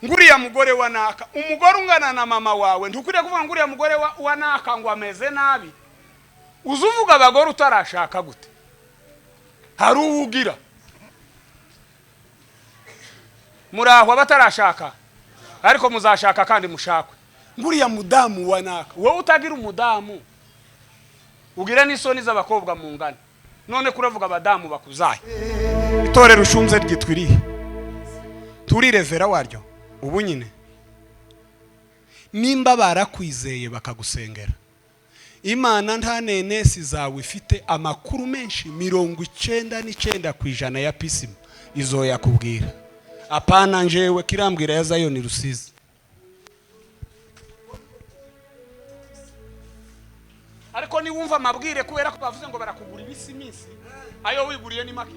Nguriya mugore wa naka, umugore ungana na mama wawe, ntukwiriye kuvuga ngo uriya mugore wa naka ngo ameze nabi. Uza uvuga abagore utarashaka gute? Hari uwugira muraho abatarashaka, ariko muzashaka kandi mushakwe. Nguriya mudamu wa naka, wowe utagira umudamu ugira n'isoni z'abakobwa mungana, none kuravuga abadamu bakuzaye. Itorero ushunze ryitwa irihe? Turirevera waryo ubu nyine. Nimba barakwizeye bakagusengera, Imana nta nenesi zawe ifite amakuru menshi, 99% ya pisimu izoyakubwira. Apana njewe kirambwira ya Zayoni Rusizi. Ariko niwumva amabwire, kubera ko bavuze ngo barakugura ibisi iminsi, ayo wiguriye ni make.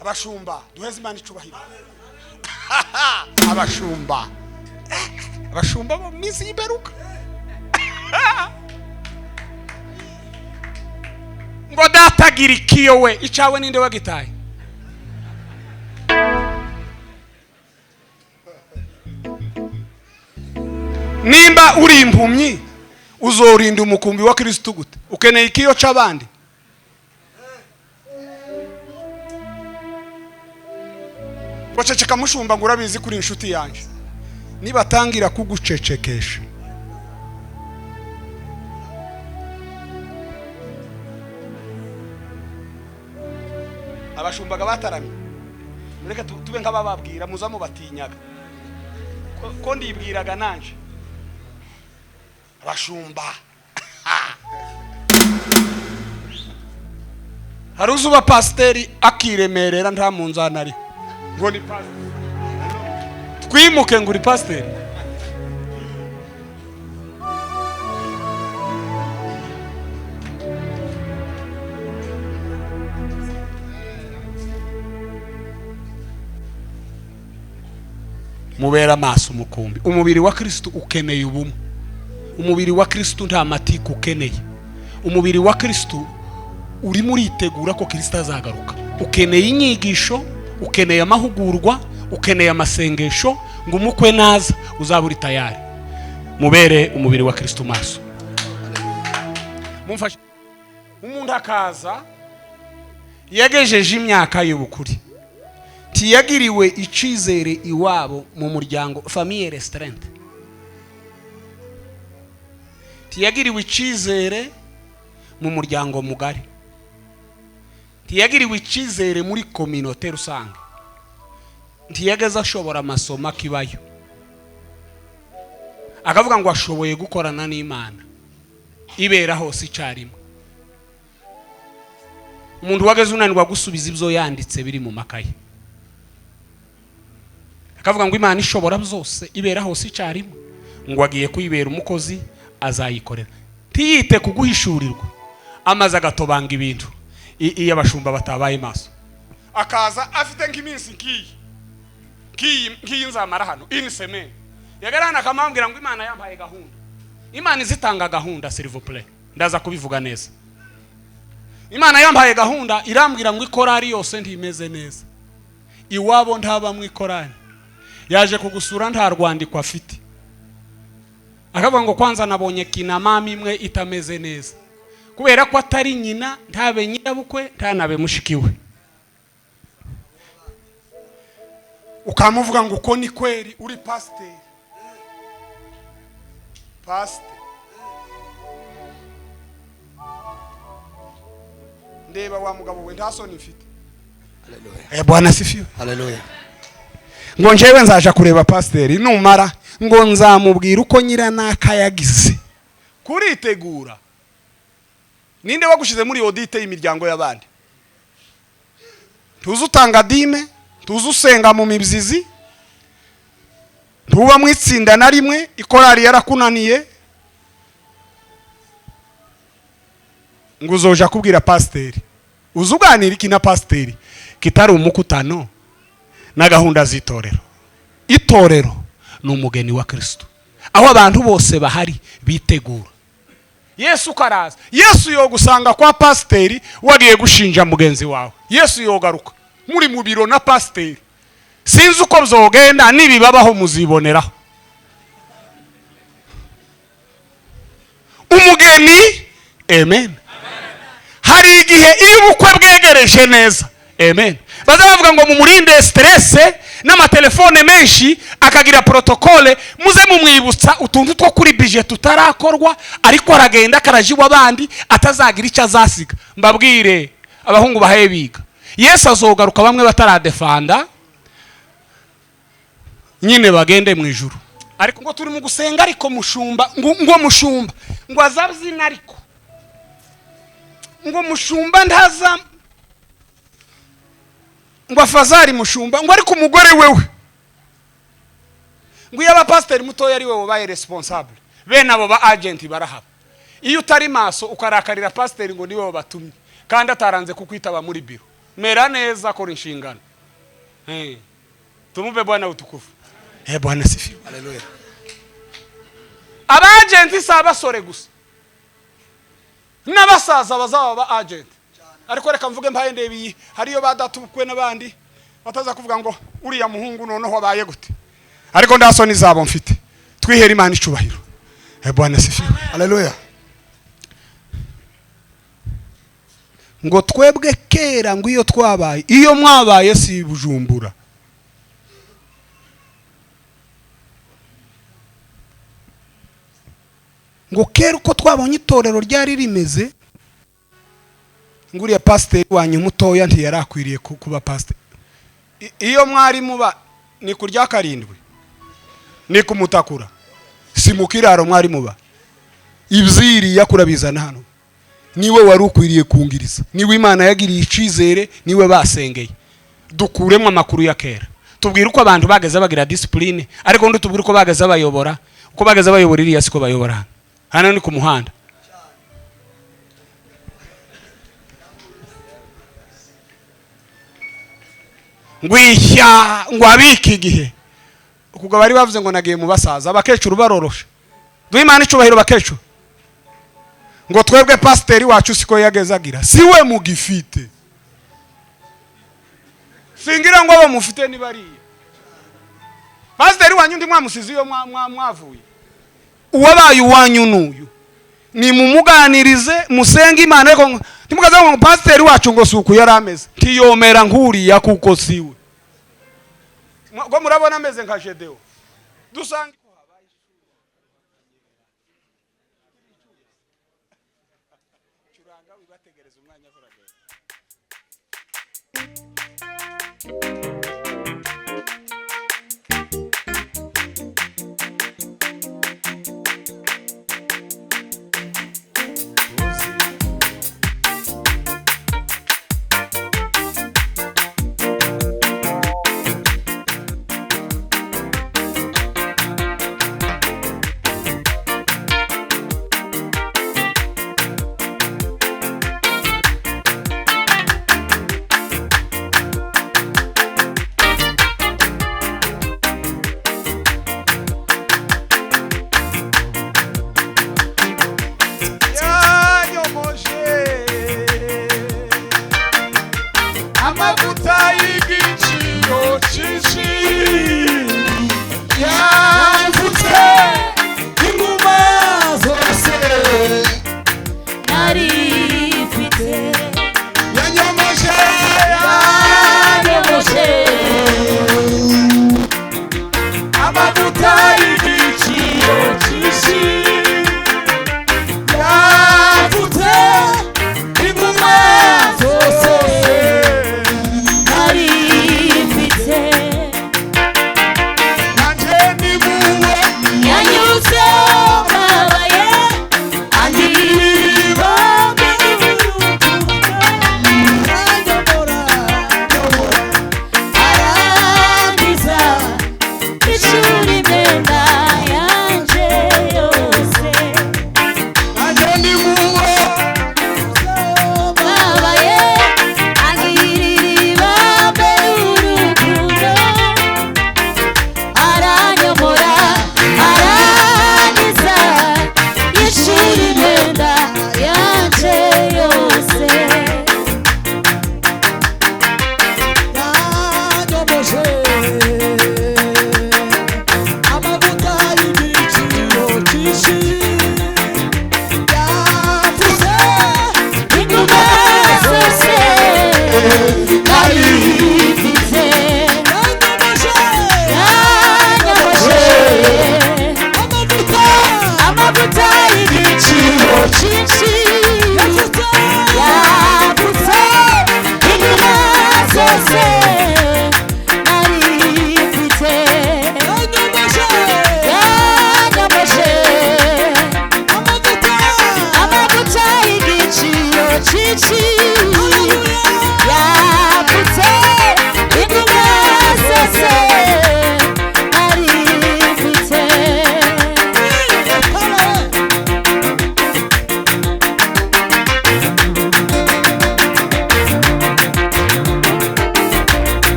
Abashumba duheze Imana icubahiro. Abashumba, abashumba bo mu minsi y'imperuka, ngo datagira ikiyo we, icawe ninde wagitaye? Nimba uri impumyi uzorinda umukumbi wa Kristo gute? Ukeneye ikiyo c'abandi? Baceceka mushumba ngo urabizi kuri inshuti yanje. Nibatangira kugucecekesha, abashumbaga bataramye, mureke tube nk'abababwira, muza mubatinyaga. Ko ndibwiraga nanje abashumba. Hari uzuba pasiteri akiremerera nta munzani ari ngo ni pasiteri, twimuke ngo uri pasiteri. Mubera amaso umukumbi. Umubiri wa Kristo ukeneye ubumwe. Umubiri wa Kristo nta matiku ukeneye. Umubiri wa Kristo urimo uritegura ko Kristo azagaruka. Ukeneye inyigisho, ukeneye amahugurwa, ukeneye amasengesho, ngo umukwe naza uzaba uri tayari. Mubere umubiri wa Kristo maso. Mumfashe. Umuntu akaza yagejeje imyaka y'ubukure, ntiyagiriwe icizere iwabo mu muryango, famille restreinte, ntiyagiriwe icizere mu muryango mugari, ntiyagiriwe icizere muri communauté rusange, ntiyageze ashobora amasomo akibayo, akavuga ngo ashoboye gukorana n'Imana ibera hose icyarimwe. Umuntu wageze unanirwa gusubiza ibyo yanditse biri mu makaye, akavuga ngo Imana ishobora byose ibera hose icyarimwe, ngo agiye kuyibera umukozi azayikorera, ntiyite kuguhishurirwa, amaze agatobanga ibintu iyo abashumba batabaye maso, akaza afite nk'iminsi nkiyi nkiyi nzamara hano ini semaine, yagarana akamambwira ngo Imana yampaye gahunda. Imana izitanga gahunda, s'il vous plaît, ndaza kubivuga neza. Imana yampaye gahunda irambwira ngo ikorari yose ntimeze neza, iwabo ntaba mu ikorari, yaje kugusura nta rwandiko afite, akavuga ngo kwanza nabonye kina mama imwe itameze neza, kubera ko atari nyina, ntabe nyirabukwe, ntanabe mushiki we. Ukamuvuga ngo uko ni kweri uri pasiteri? Pasiteri, ndeba wa mugabo we, nta soni mfite. Bwana sifiwe. Haleluya. Ngo njewe nzaja kureba pasiteri, numara ngo nzamubwira uko nyiranaka yagize. Kuritegura. Ninde wagushize muri audite y'imiryango y'abandi? Ntuzi utanga dime, ntuzi usenga mu mibyizi, ntuba mu itsinda na rimwe, ikorari yarakunaniye, ngo uzoja kubwira pasiteri. Uzuganira iki na pasiteri kitari umukutano na gahunda z'itorero? Itorero ni umugeni wa Kristo, aho abantu bose bahari bitegura. Yesu karaza. Yesu yogusanga kwa pasiteri wagiye gushinja mugenzi wawe. Yesu yogaruka. Muri mu biro na pasiteri, sinzi uko byogenda, nibibabaho muziboneraho. Umugeni, amen. Hari igihe iyo ubukwe bwegereje neza, amen, baza bavuga ngo mumurinde stress n'amatelefone menshi, akagira protocole, muze mumwibutsa utuntu two kuri budget tutarakorwa, ariko aragenda akarajiwa abandi atazagira icyo azasiga. Mbabwire, abahungu bahaye biga, Yesu azogaruka bamwe bataradefanda nyine bagende mu ijuru. Ariko ngo turi mu gusenga, ariko mushumba ngo mushumba ngo azabyina, ariko ngo mushumba ntaza, ngo afazari mushumba, ngo ariko umugore wewe, ngo iyo abapasiteri mutoya ari we wabaye responsable. Bene abo ba agent barahaba. Iyo utari maso ukarakarira pasiteri ngo niwe wabatumye kandi ataranze kukwitaba muri biro. Mera neza, kora inshingano. Hey. Tumupe Bwana utukufu. Eh, Bwana sifiwe. Haleluya. Aba agent si abasore gusa, n'abasaza bazaba ba agent. Ariko reka mvuge mpaye ndebe iyi, hariyo ba data ubukwe n'abandi bataza kuvuga ngo uriya muhungu noneho abaye gute, ariko nta soni zabo mfite. Twihere Imana icubahiro. Eh, Bwana sifiwe. Haleluya. Ngo twebwe kera, ngo iyo twabaye, iyo mwabaye si Bujumbura. Ngo kera uko twabonye itorero ryari rimeze, ngo uriya pasiteri wanyu mutoya ntiyari akwiriye kuba pasiteri. Iyo mwari muba ni ku rya karindwi, ni ku Mutakura, si mu kiraro mwari muba. Ibyiriya kurabizana hano, niwe wari ukwiriye kungiriza, niwe Imana yagiriye icizere, niwe basengeye. Dukuremo amakuru ya kera, tubwire uko abantu bageze bagira discipline, ariko undi tubwire uko bageze bayobora, uko bageze bayobora iriya siko bayobora hano. Hano ni ku muhanda. Ngwishya ngo abike igihe ubwo bari bavuze ngo nagiye mu basaza, abakecuru baroroshe. Duhe Imana icubahiro, bakecuru. Ngo twebwe pasiteri wacu siko yageze agira, siwe mugifite, singira ngo abo mufite ni bariya. Pasiteri wanyu ndi mwamusize iyo mwavuye. Uwabaye uwanyu n'uyu, nimumuganirize, musenge Imana, ariko ntimukaze ngo pasiteri wacu ngo si uku yari ameze, ntiyomera nk'uriya kuko siwe. Ngo murabona ameze nka Gedewo dusanga. Yanyomoje amavuta y'igiciro cyinshi, yavutse Inguma zose nari mfite, yanyomoje, yanyomoje amavuta y'igiciro cyinshi, yavutse inguma zose nari mfite.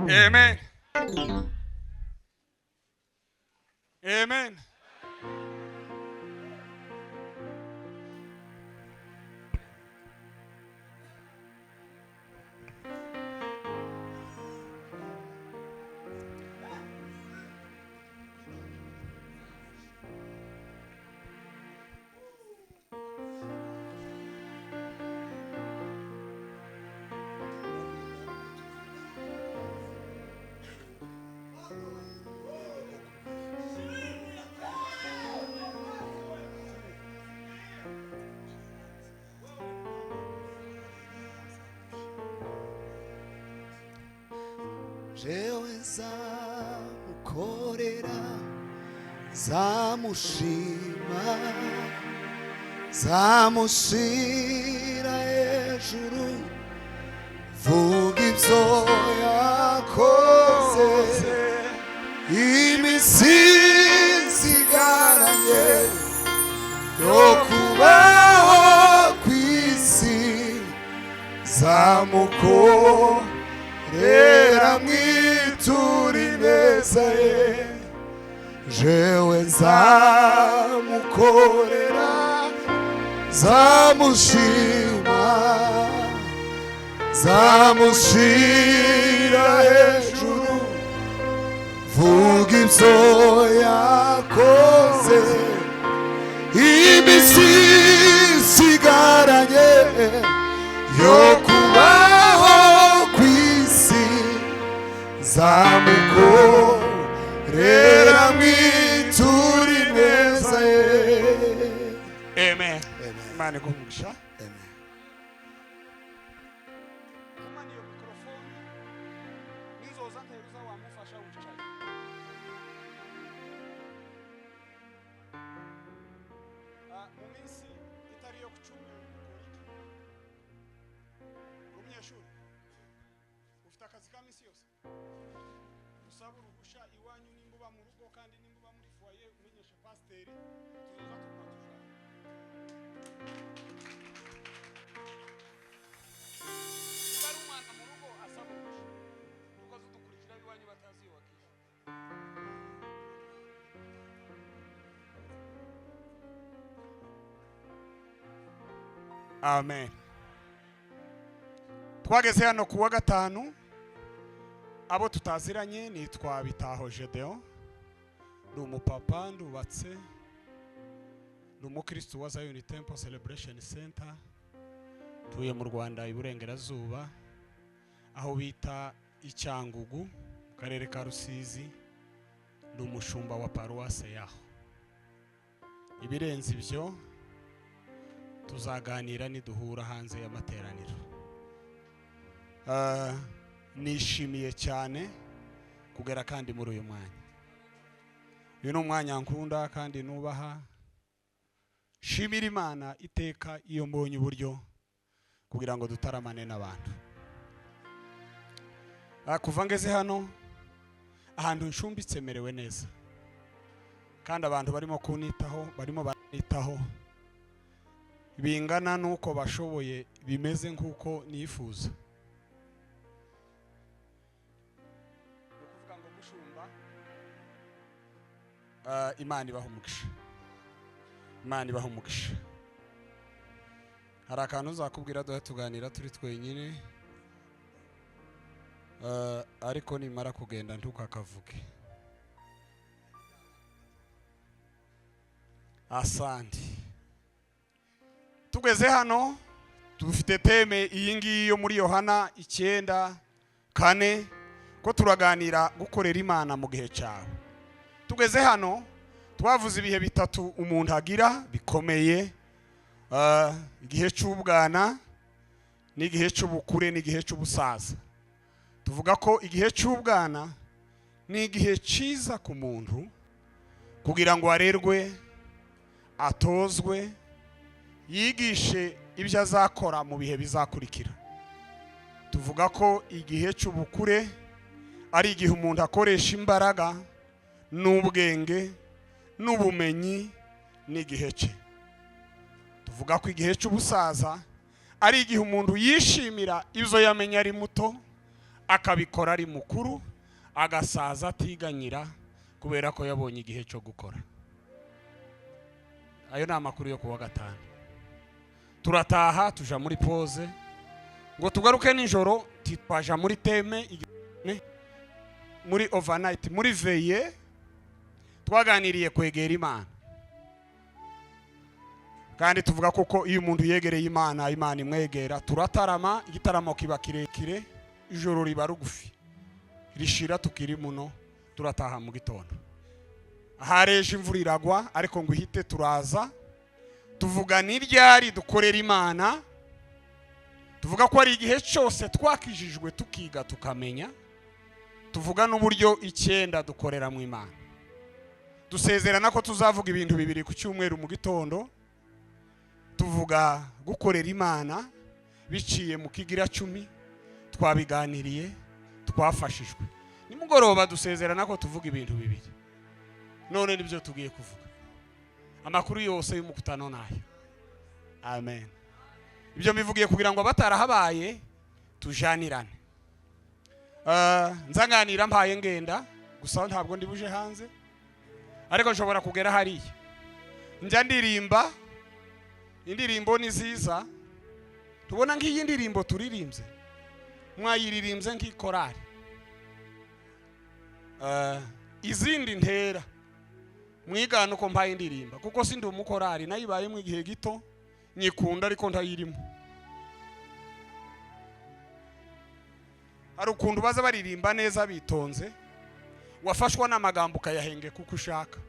Amen, amen. Jewe nzamukorera, nzamushima, nzamushyira hejuru, vuga ibyo yakoze. Iminsi nsigaranye yo kubaho ku isi, nzamukorera, mwitura ineza ye. Jewe nzamukorera, nzamushima, nzamushyira hejuru, vuga ibyo yakoze. Iminsi nsigaranye yo kubaho ku isi, nzamukorera, mwitura ineza ye. Amen. Imana iguhe umugisha. Amen. Kumana iyo mikorofone nizoza nteruza wamufasha wicaye. Mu minsi itari iyo ku cyumweru ukora iki? Uri umunyeshuri, ufite akazi ka minsi yose? Usaba uruhusha iwanyu nimba uba mu rugo, kandi nimba uba muri foyer umenyeshe pasiteri, tuzoza tuguma tujana. Niba ari umwana mu rugo asaba uruhusha, tukaza dukurikira iwanyu batazi iyo wagiye. Amen. Twageze hano ku wa gatanu. Abo tutaziranye, nitwa Bitaho Gedeon, ndi umupapa, ndubatse, ndi umukristo wa Zion Temple Celebration Center. Ntuye mu Rwanda, iburengerazuba, aho bita Icyangugu, mu karere ka Rusizi. Ndi umushumba wa paruwase yaho. Ibirenze ibyo tuzaganira niduhura hanze y'amateraniro. Nishimiye cyane kugera kandi muri uyu mwanya. Uyu ni umwanya nkunda kandi nubaha. Shimira Imana iteka iyo mbonye uburyo kugira ngo dutaramane n'abantu. Kuva ngeze hano ahantu nshumbitse, merewe neza, kandi abantu barimo kunitaho, barimo baranitaho bingana n'uko bashoboye, bimeze nk'uko nifuza. Ni ukuvuga ngo mushumba, Imana ibaha umugisha, Imana ibaha umugisha. Hari akantu uzakubwira duhe tuganira turi twenyine, ariko nimara kugenda ntukakavuge. Asante. Tugeze hano dufite thème iyi ngiyi yo muri Yohana 9:4, ko turaganira gukorera Imana mu gihe cyawe. Tugeze hano twavuze ibihe bitatu umuntu agira bikomeye: igihe cy'ubwana, n'igihe cy'ubukure, n'igihe cy'ubusaza. Tuvuga ko igihe cy'ubwana ni igihe cyiza ku muntu kugira ngo arerwe, atozwe, yigishe ibyo azakora mu bihe bizakurikira. Tuvuga ko igihe cy'ubukure ari igihe umuntu akoresha imbaraga n'ubwenge n'ubumenyi n'igihe cye. Tuvuga ko igihe cy'ubusaza ari igihe umuntu yishimira ibyo yamenye ari muto. Akabikora ari mukuru, agasaza atiganyira kubera ko yabonye igihe cyo gukora. Ayo ni amakuru yo kuwa gatanu. Turataha tuja muri pause ngo tugaruke nijoro, twaja muri thème muri overnight, muri veillée. Twaganiriye kwegera Imana, kandi tuvuga kuko iyo umuntu yegereye Imana, Imana imwegera. Turatarama, igitaramo kiba kirekire, ijoro riba rugufi, rishira tukiri muno. Turataha mu gitondo, hareje imvura iragwa, ariko ngo ihite. Turaza tuvuga n'iryari dukorera Imana. Tuvuga ko ari igihe cyose twakijijwe, tukiga, tukamenya. Tuvuga n'uburyo 9 dukorera mu Imana. Dusezerana ko tuzavuga ibintu 2 ku cyumweru mu gitondo. Tuvuga gukorera Imana biciye mu kigira 10. Twabiganiriye, twafashijwe. Nimugoroba dusezerana ko tuvuga ibintu 2. None nibyo tugiye kuvuga. Amakuru yose y'umukutano nayo. Amen. Ibyo mbivugiye kugira ngo abatarahabaye tujanirane. Nzanganira mpaye ngenda gusa, ntabwo ndi buje hanze, ariko nshobora kugera hariya njya ndirimba. Indirimbo ni nziza. Tubona nk'iyi ndirimbo turirimbye, mwayiririmbye nk'ikorari. Izindi ntera mwigana uko mpaye indirimba, kuko sindi umukorari, nayibayemo igihe gito, nyikunda ariko ntayirimo. Hari ukuntu baza baririmba neza bitonze, wafashwa n'amagambo ukayahenge kuko ushaka,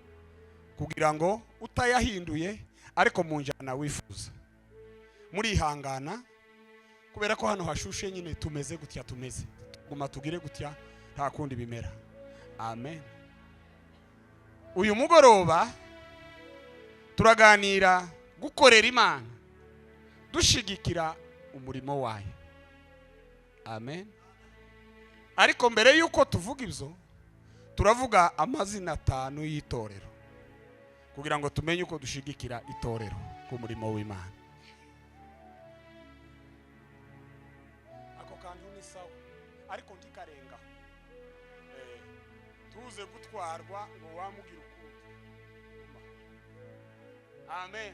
kugira ngo utayahinduye ariko mu njyana wifuza. Murihangana kubera ko hano hashushe nyine, tumeze gutya, tumeze guma tugire gutya, nta kundi bimera. Amen. Uyu mugoroba turaganira gukorera Imana dushigikira umurimo wayo. Amen. Ariko mbere yuko tuvuga ibyo, turavuga amazina 5 y'itorero kugira ngo tumenye uko dushigikira itorero ku murimo w'Imana. Ako kantu ni sawa, ariko ntikarengaho. Tuze gutwarwa ngo wamugira ukundi. Amen.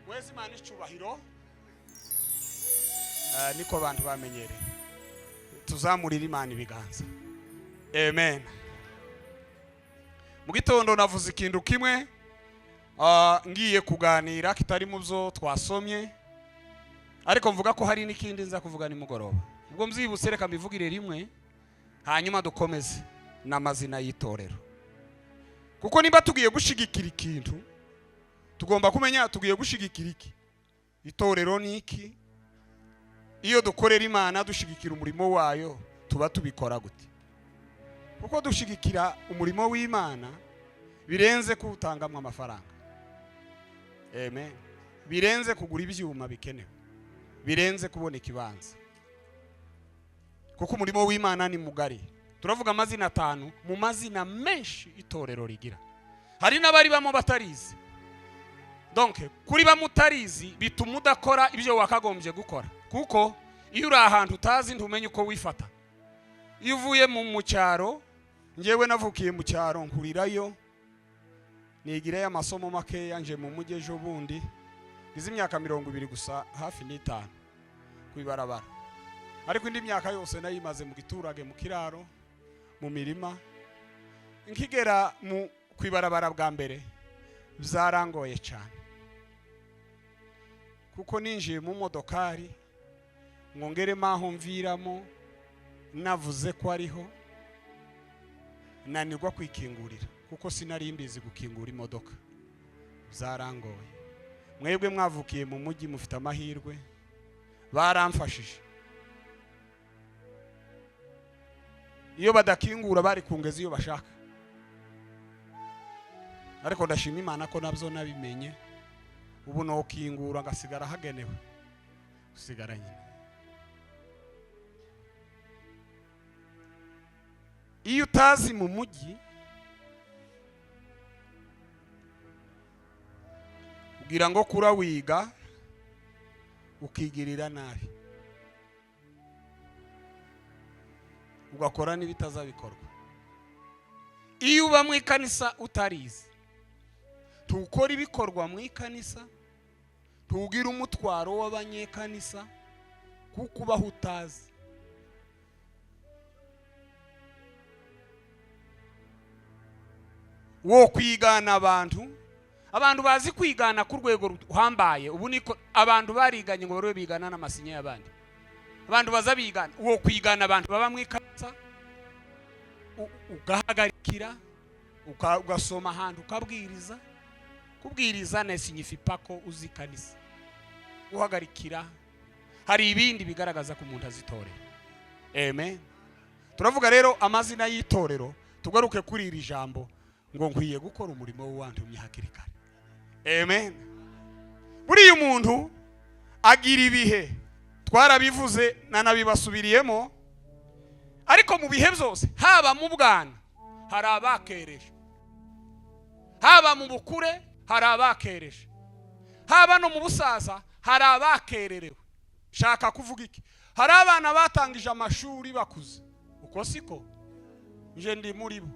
Mwese Imana icubahiro. Niko abantu bamenyereye. Tuzamurira Imana ibiganza. Amen. Mu gitondo navuze ikintu kimwe, ngiye kuganira kitari mu byo twasomye, ariko mvuga ko hari n'ikindi nza kuvuga nimugoroba. Ubwo mbyibutse, reka mbivugire rimwe, hanyuma dukomeze n'amazina y'itorero. Kuko niba tugiye gushigikira ikintu, tugomba kumenya tugiye gushigikira iki. Itorero ni iki? Iyo dukorera Imana dushigikira umurimo wayo, tuba tubikora gute? Kuko dushigikira umurimo w'Imana birenze kuwutangamwo amafaranga. Amen. Birenze kugura ibyuma bikenewe, birenze kubona ikibanza. Kuko umurimo w'Imana ni mugari. Turavuga amazina 5 mu mazina menshi itorero rigira. Hari n'abari bamo batarizi. Donc kuri bamutarizi bituma udakora ibyo wakagombye gukora, kuko iyo uri ahantu utazi ntumenye uko wifata. Iyo uvuye mu cyaro, njyewe navukiye mu cyaro, nkurirayo, nigireyo amasomo makeya, nje mu mujyi ejo bundi, ngize imyaka 20 gusa, hafi 5 ku ibarabara. Ariko indi myaka yose nayimaze mu giturage, mu kiraro, mu mirima. Nkigera mu kwibarabara bwa mbere byarangoye cyane, kuko ninjiye mu modokari ngo ngeremo aho mviramo, navuze ko ariho, nanirwa kwikingurira kuko sinari mbizi gukingura imodoka. Byarangoye. Mwebwe mwavukiye mu mujyi mufite amahirwe, baramfashije. Iyo badakingura bari kungeza iyo bashaka. Ariko ndashima Imana ko nabyo nabimenye. Ubu nokingura ngasigara hagenewe usigara nyine. Iyo utazi mu mujyi ugira ngo kura wiga ukigirira nabi. Ugakora n'ibitazabikorwa. Iyo uba mu ikanisa utarize, tukora ibikorwa mu ikanisa, tugira umutwaro w'abanyekanisa kuko ubaho utazi. Wo kwigana abantu, abantu bazi kwigana ku rwego ruhambaye. Ubu niko abantu bariganye ngo barebe bigana n'amasinya y'abandi. Abantu baza bigana, wo kwigana abantu baba mu ikanisa, ugahagarikira, ugasoma ahantu ukabwiriza. Kubwiriza ne signifie pas ko uzi kanisa. Guhagarikira hari ibindi bigaragaza ko umuntu azitorera. Amen. Turavuga rero amazina y'itorero, tugaruke kuri iri jambo ngo nkwiye gukora umurimo w'uwantumye hakiri kare. Amen. Buriya umuntu agira ibihe, twarabivuze nanabibasubiriyemo, ariko mu bihe byose, haba mu bwana hari abakereje, haba mu bukure hari abakereje, haba no mu busaza hari abakererewe. Shaka kuvuga iki? Hari abana batangije amashuri bakuze, uko siko nje ndi muri bo,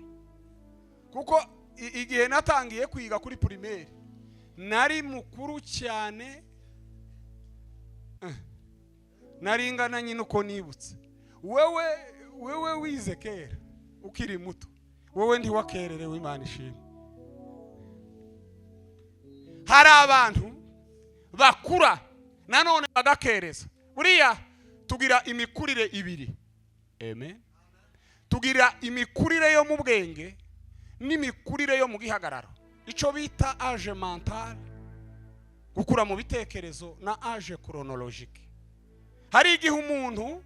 kuko igihe natangiye kwiga kuri primaire nari mukuru cyane, naringana nyine uko nibutse. Wewe wize kera ukiri muto, wewe ntiwakererewe, Imana ishimwe. Hari abantu bakura nanone bagakereza. Buriya tugira imikurire ibiri. Amen. Tugira imikurire yo mu bwenge n'imikurire yo mu gihagararo, ico bita age mental, gukura mu bitekerezo, na age chronologique. Hari igihe umuntu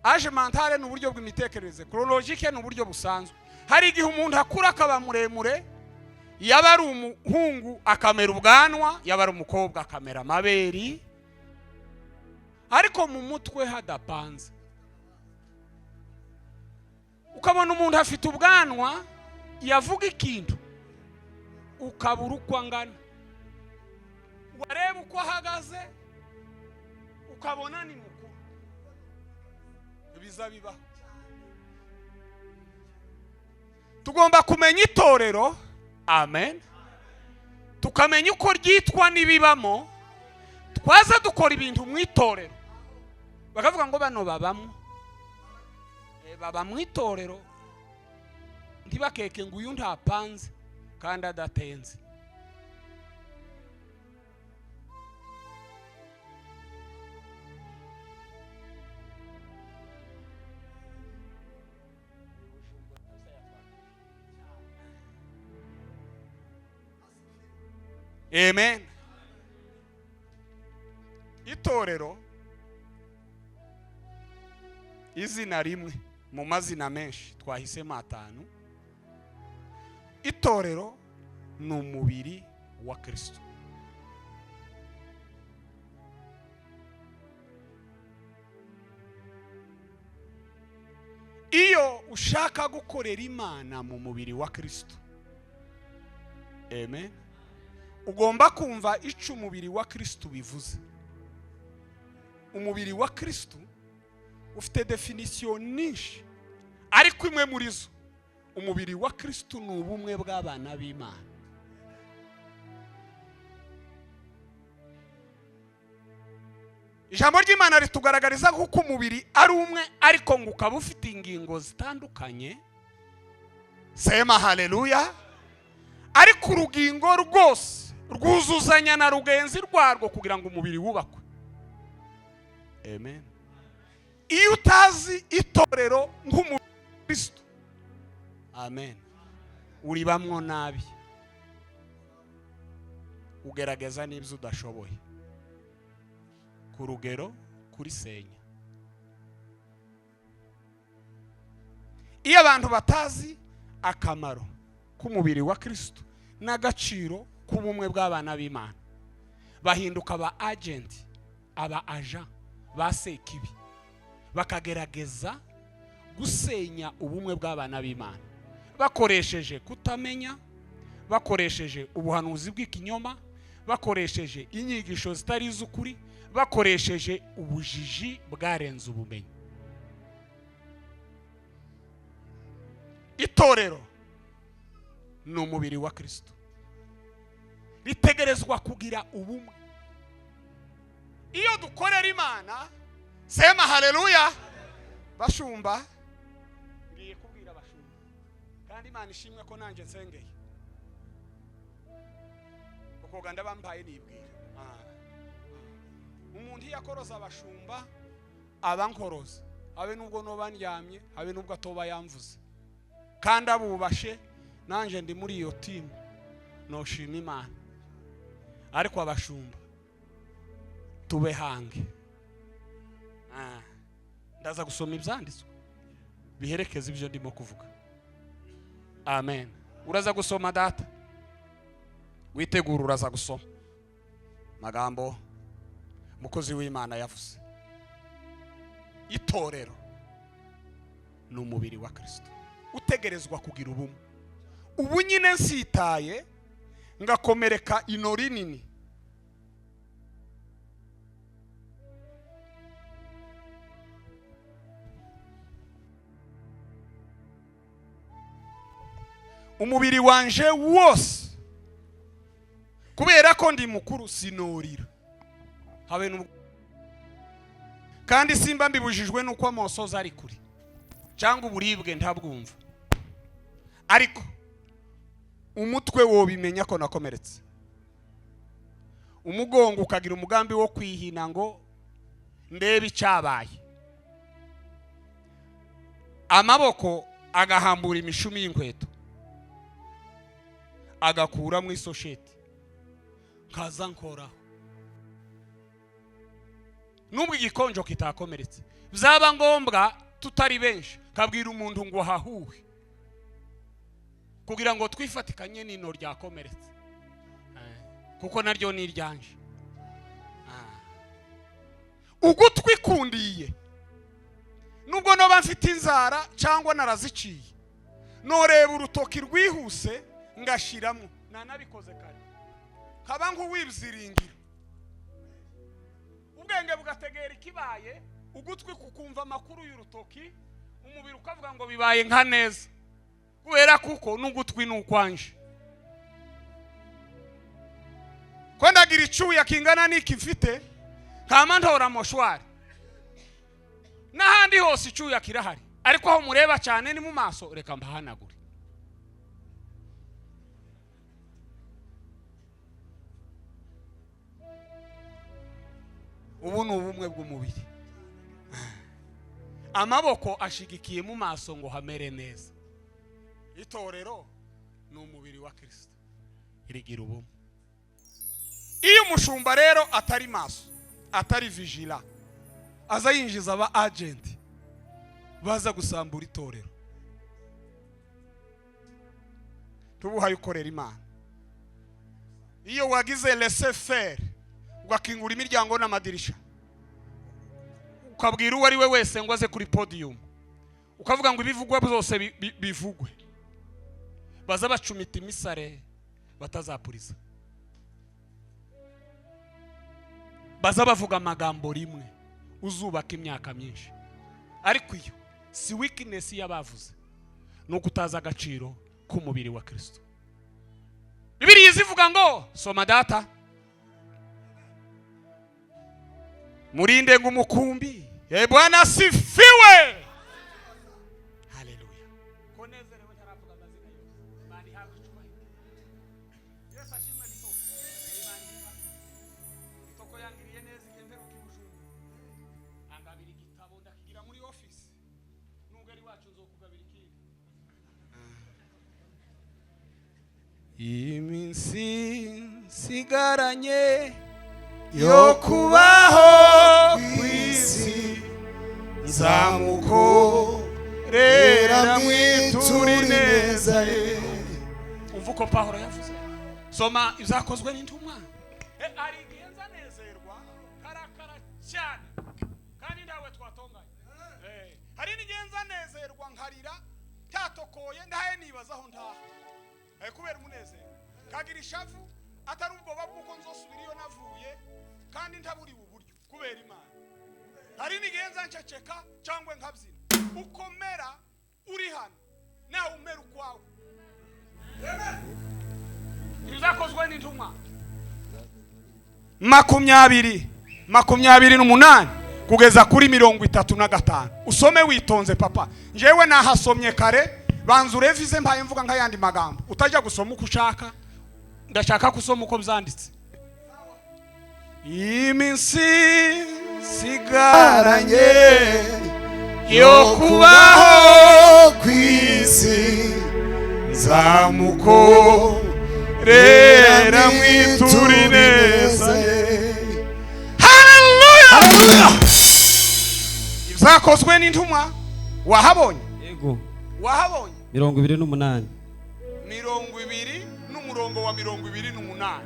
age mentale ni uburyo bw'imitekerereze, chronologique ni uburyo busanzwe. Hari igihe umuntu akura akaba muremure, yaba ari umuhungu akamera ubwanwa, yaba ari umukobwa akamera amabere, ariko mu mutwe hadapanze. Ukabona umuntu afite ubwanwa, yavuga ikintu ukabura uko angana, wareba uko ahagaze ukabona ni mukuru. Biza bibaho. Tugomba kumenya itorero. Amen. Tukamenya uko ryitwa n'ibibamo. Twaza dukora ibintu mu itorero bakavuga ngo bano babamo, baba mu itorero, ntibakeke ngo uyu ntapanze kandi adatenze. Amen. Itorero izina rimwe mu mazina menshi twahisemo atanu. Itorero ni umubiri wa Kristo. Iyo ushaka gukorera Imana mu mubiri wa Kristo, amen, ugomba kumva ico umubiri wa Kristo bivuze. Umubiri wa Kristo ufite definition nyinshi, ariko imwe muri zo, umubiri wa Kristo ni ubumwe bw'abana b'Imana. Ijambo ry'Imana ritugaragariza ko umubiri ari umwe, ariko ngo ukaba ufite ingingo zitandukanye. Sema haleluya. Ariko urugingo rwose rwuzuzanya na rugenzi rwarwo kugira ngo umubiri wubakwe. Amen. Iyo utazi itorero nk'umukristo, amen, uribamwo nabi, ugerageza n'ibyo udashoboye ku rugero kurisenya. Iyo abantu batazi akamaro k'umubiri wa Kristo n'agaciro k'ubumwe bw'abana b'Imana, bahinduka aba agent, aba agent ba sekibi, bakagerageza gusenya ubumwe bw'abana b'Imana bakoresheje kutamenya, bakoresheje ubuhanuzi bw'ikinyoma, bakoresheje inyigisho zitari iz'ukuri, bakoresheje ubujiji bwarenze ubumenyi. Itorero ni umubiri wa Kristo, ritegerezwa kugira ubumwe. Iyo dukorera Imana, sema haleluya. Bashumba, ngiye kubwira abashumba, kandi Imana ishimwe ko nanjye nsengeye ukoga ndabambaye nibwira. Umuntu iyo akoroza abashumba aba nkoroza, habe nubwo noba ndyamye, habe nubwo atoba yamvuze, kandi abubashe nanjye ndi muri iyo timu, noshima Imana. Ariko abashumba tube hange. Ndaza gusoma ibyanditswe biherekeza ibyo ndimo kuvuga. Amen. Uraza gusoma data, witegura, uraza gusoma magambo mukozi w'Imana yavuze. Itorero ni umubiri wa Kristo utegerezwa kugira ubumwe. Ubu nyine nsitaye ngakomereka ino rinini, umubiri wanje wose, kubera ko ndi mukuru sinorira habe nubwo, kandi simba mbibujijwe nuko amosozi ari kure cyangwa uburibwe ntabwumva, ariko umutwe wobimenya ko nakomeretse, umugongo ukagira umugambi wo kwihina ngo ndebe icyabaye, amaboko agahambura imishumi y'inkweto agakuramo isosheti nkaza nkoraho, nubwo igikonjo kitakomeretse. Byaba ngombwa tutari benshi kabwira umuntu ngo hahuhe kugira ngo twifatikanye nino ryakomeretse, kuko naryo ni iryanje. Ugutwi kundiye, nubwo noba mfite inzara cyangwa naraziciye, noreba urutoki rwihuse ngashiramo, nanabikoze kare kaba nk'uwibyiringira, ubwenge bugategera ikibaye, ugutwi kukumva amakuru y'urutoki, umubiri ukavuga ngo bibaye nka neza, kubera kuko n'ugutwi n'ukwanje. Ko ndagira icyuya kingana n'iki mfite, nkama ntora moshwari, n'ahandi hose icyuya kirahari, ariko aho mureba cyane ni mu maso, reka mbahanagure. Ubu ni ubumwe bw'umubiri. Amaboko ashigikiye mu maso ngo hamere neza. Itorero ni umubiri wa Kristo, rigira ubumwe. Iyo umushumba rero atari maso, atari vigila, aza yinjiza aba agent baza gusambura itorero. Tubuhaye ukorera Imana. Iyo wagize laisser faire, ugakingura imiryango n'amadirisha, ukabwira uwo ari we wese ngo aze kuri podium, ukavuga ngo ibivugwa byose bivugwe, baza bacumita imisare batazapuriza, baza bavuga amagambo rimwe, uzubaka imyaka myinshi. Ariko iyo si weakness y'abavuze, ni ukutaza agaciro k'umubiri wa Kristo. Bibiliya izivuga ngo soma data, murinde ngumukumbi. Bwana sifiwe. Haleluya. Ko nezerewe ntaravuga amazina yose. Imana ihabwe icyubahiro. Yesu ashimwe bitoko. Imana ihabwe. Bitoko yangiriye neza igihe mperuka i Bujumbura. Angabira igitabo ndakigira muri office. Nubwo ari wacu nzokugabira ikindi. Iminsi nsigaranye yo kubaho kwisi, nzamukorera mwitura ineza ye. Umva uko Pawulo yavuze, soma ibyakozwe n'intumwa. Hari igihe nzanezerwa karakara cyane kandi ntawe twatonganye. Hari n'igihe nzanezerwa nkarira ntatokoye, ndahaye nibaza aho ntaha kubera umunezero, kagira ishavu atari ubwoba bw'uko nzosubira iyo navuye, kandi ntaburiwe uburyo kubera Imana. Hari n'igihe nza nceceka cyangwa nkabyina. Ukomera uri hano nawe umera N'intumwa 20, 28 kugeza kuri 35. Usome witonze, papa. Njyewe nahasomye kare. Banza urevize. Mbaye mvuga nk'ayandi magambo, utajya gusoma uko ushaka. Ndashaka gusoma uko byanditse. Iminsi nsigaranye yo kubaho ku isi, nzamukorera mwitura ineza ye. Haleluya! Ibyakozwe n'Intumwa, wahabonye? Yego. Wahabonye? 28. 20 n'umurongo wa 28.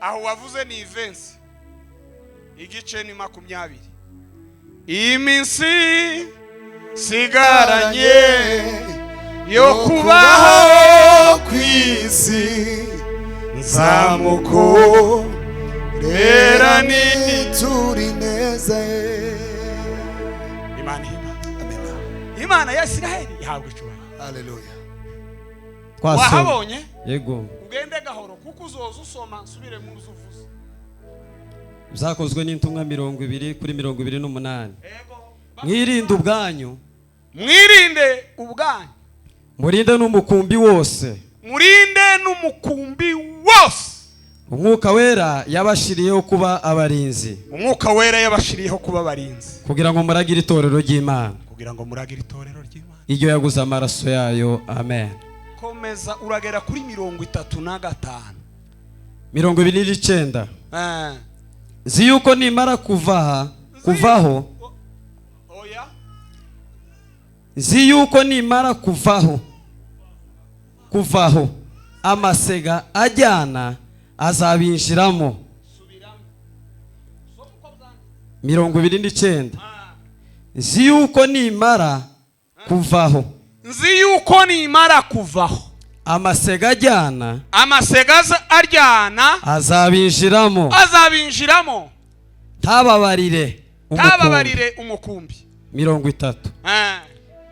Aho wavuze ni ivensi, igice ni 20. Iminsi nsigaranye yo kubaho ku isi, nzamukorera ni turi neza ye. Imana ihima Amen. Imana ya Isiraheli ihabwa icyubahiro. Haleluya. Twasoma. Wahabonye? Yego. Ugende gahoro, kuko uzoza usoma nsubire mu nzu uvuze. Byakozwe n'Intumwa 20 kuri 28. Yego. Mwirinde ubwanyu, Mwirinde ubwanyu, murinde n'umukumbi wose murinde n'umukumbi wose Umwuka Wera yabashiriyeho kuba abarinzi, Umwuka Wera yabashiriyeho kuba abarinzi, kugira ngo muragire itorero ry'Imana, kugira ngo muragire itorero ry'Imana iryo yaguze amaraso yayo. Amen. Komeza, uragera kuri 35. 29. Nzi yuko nimara kuva aha, kuvaho, Oya. nzi yuko nimara kuvaho, amasega ajyana azabinjiramo. 29. Nzi yuko nimara kuvaho, Nzi yuko nimara kuvaho, amasega ajyana amasega aryana azabinjiramo, azabinjiramo, ntababarire umukumbi. Ntababarire umukumbi. 30.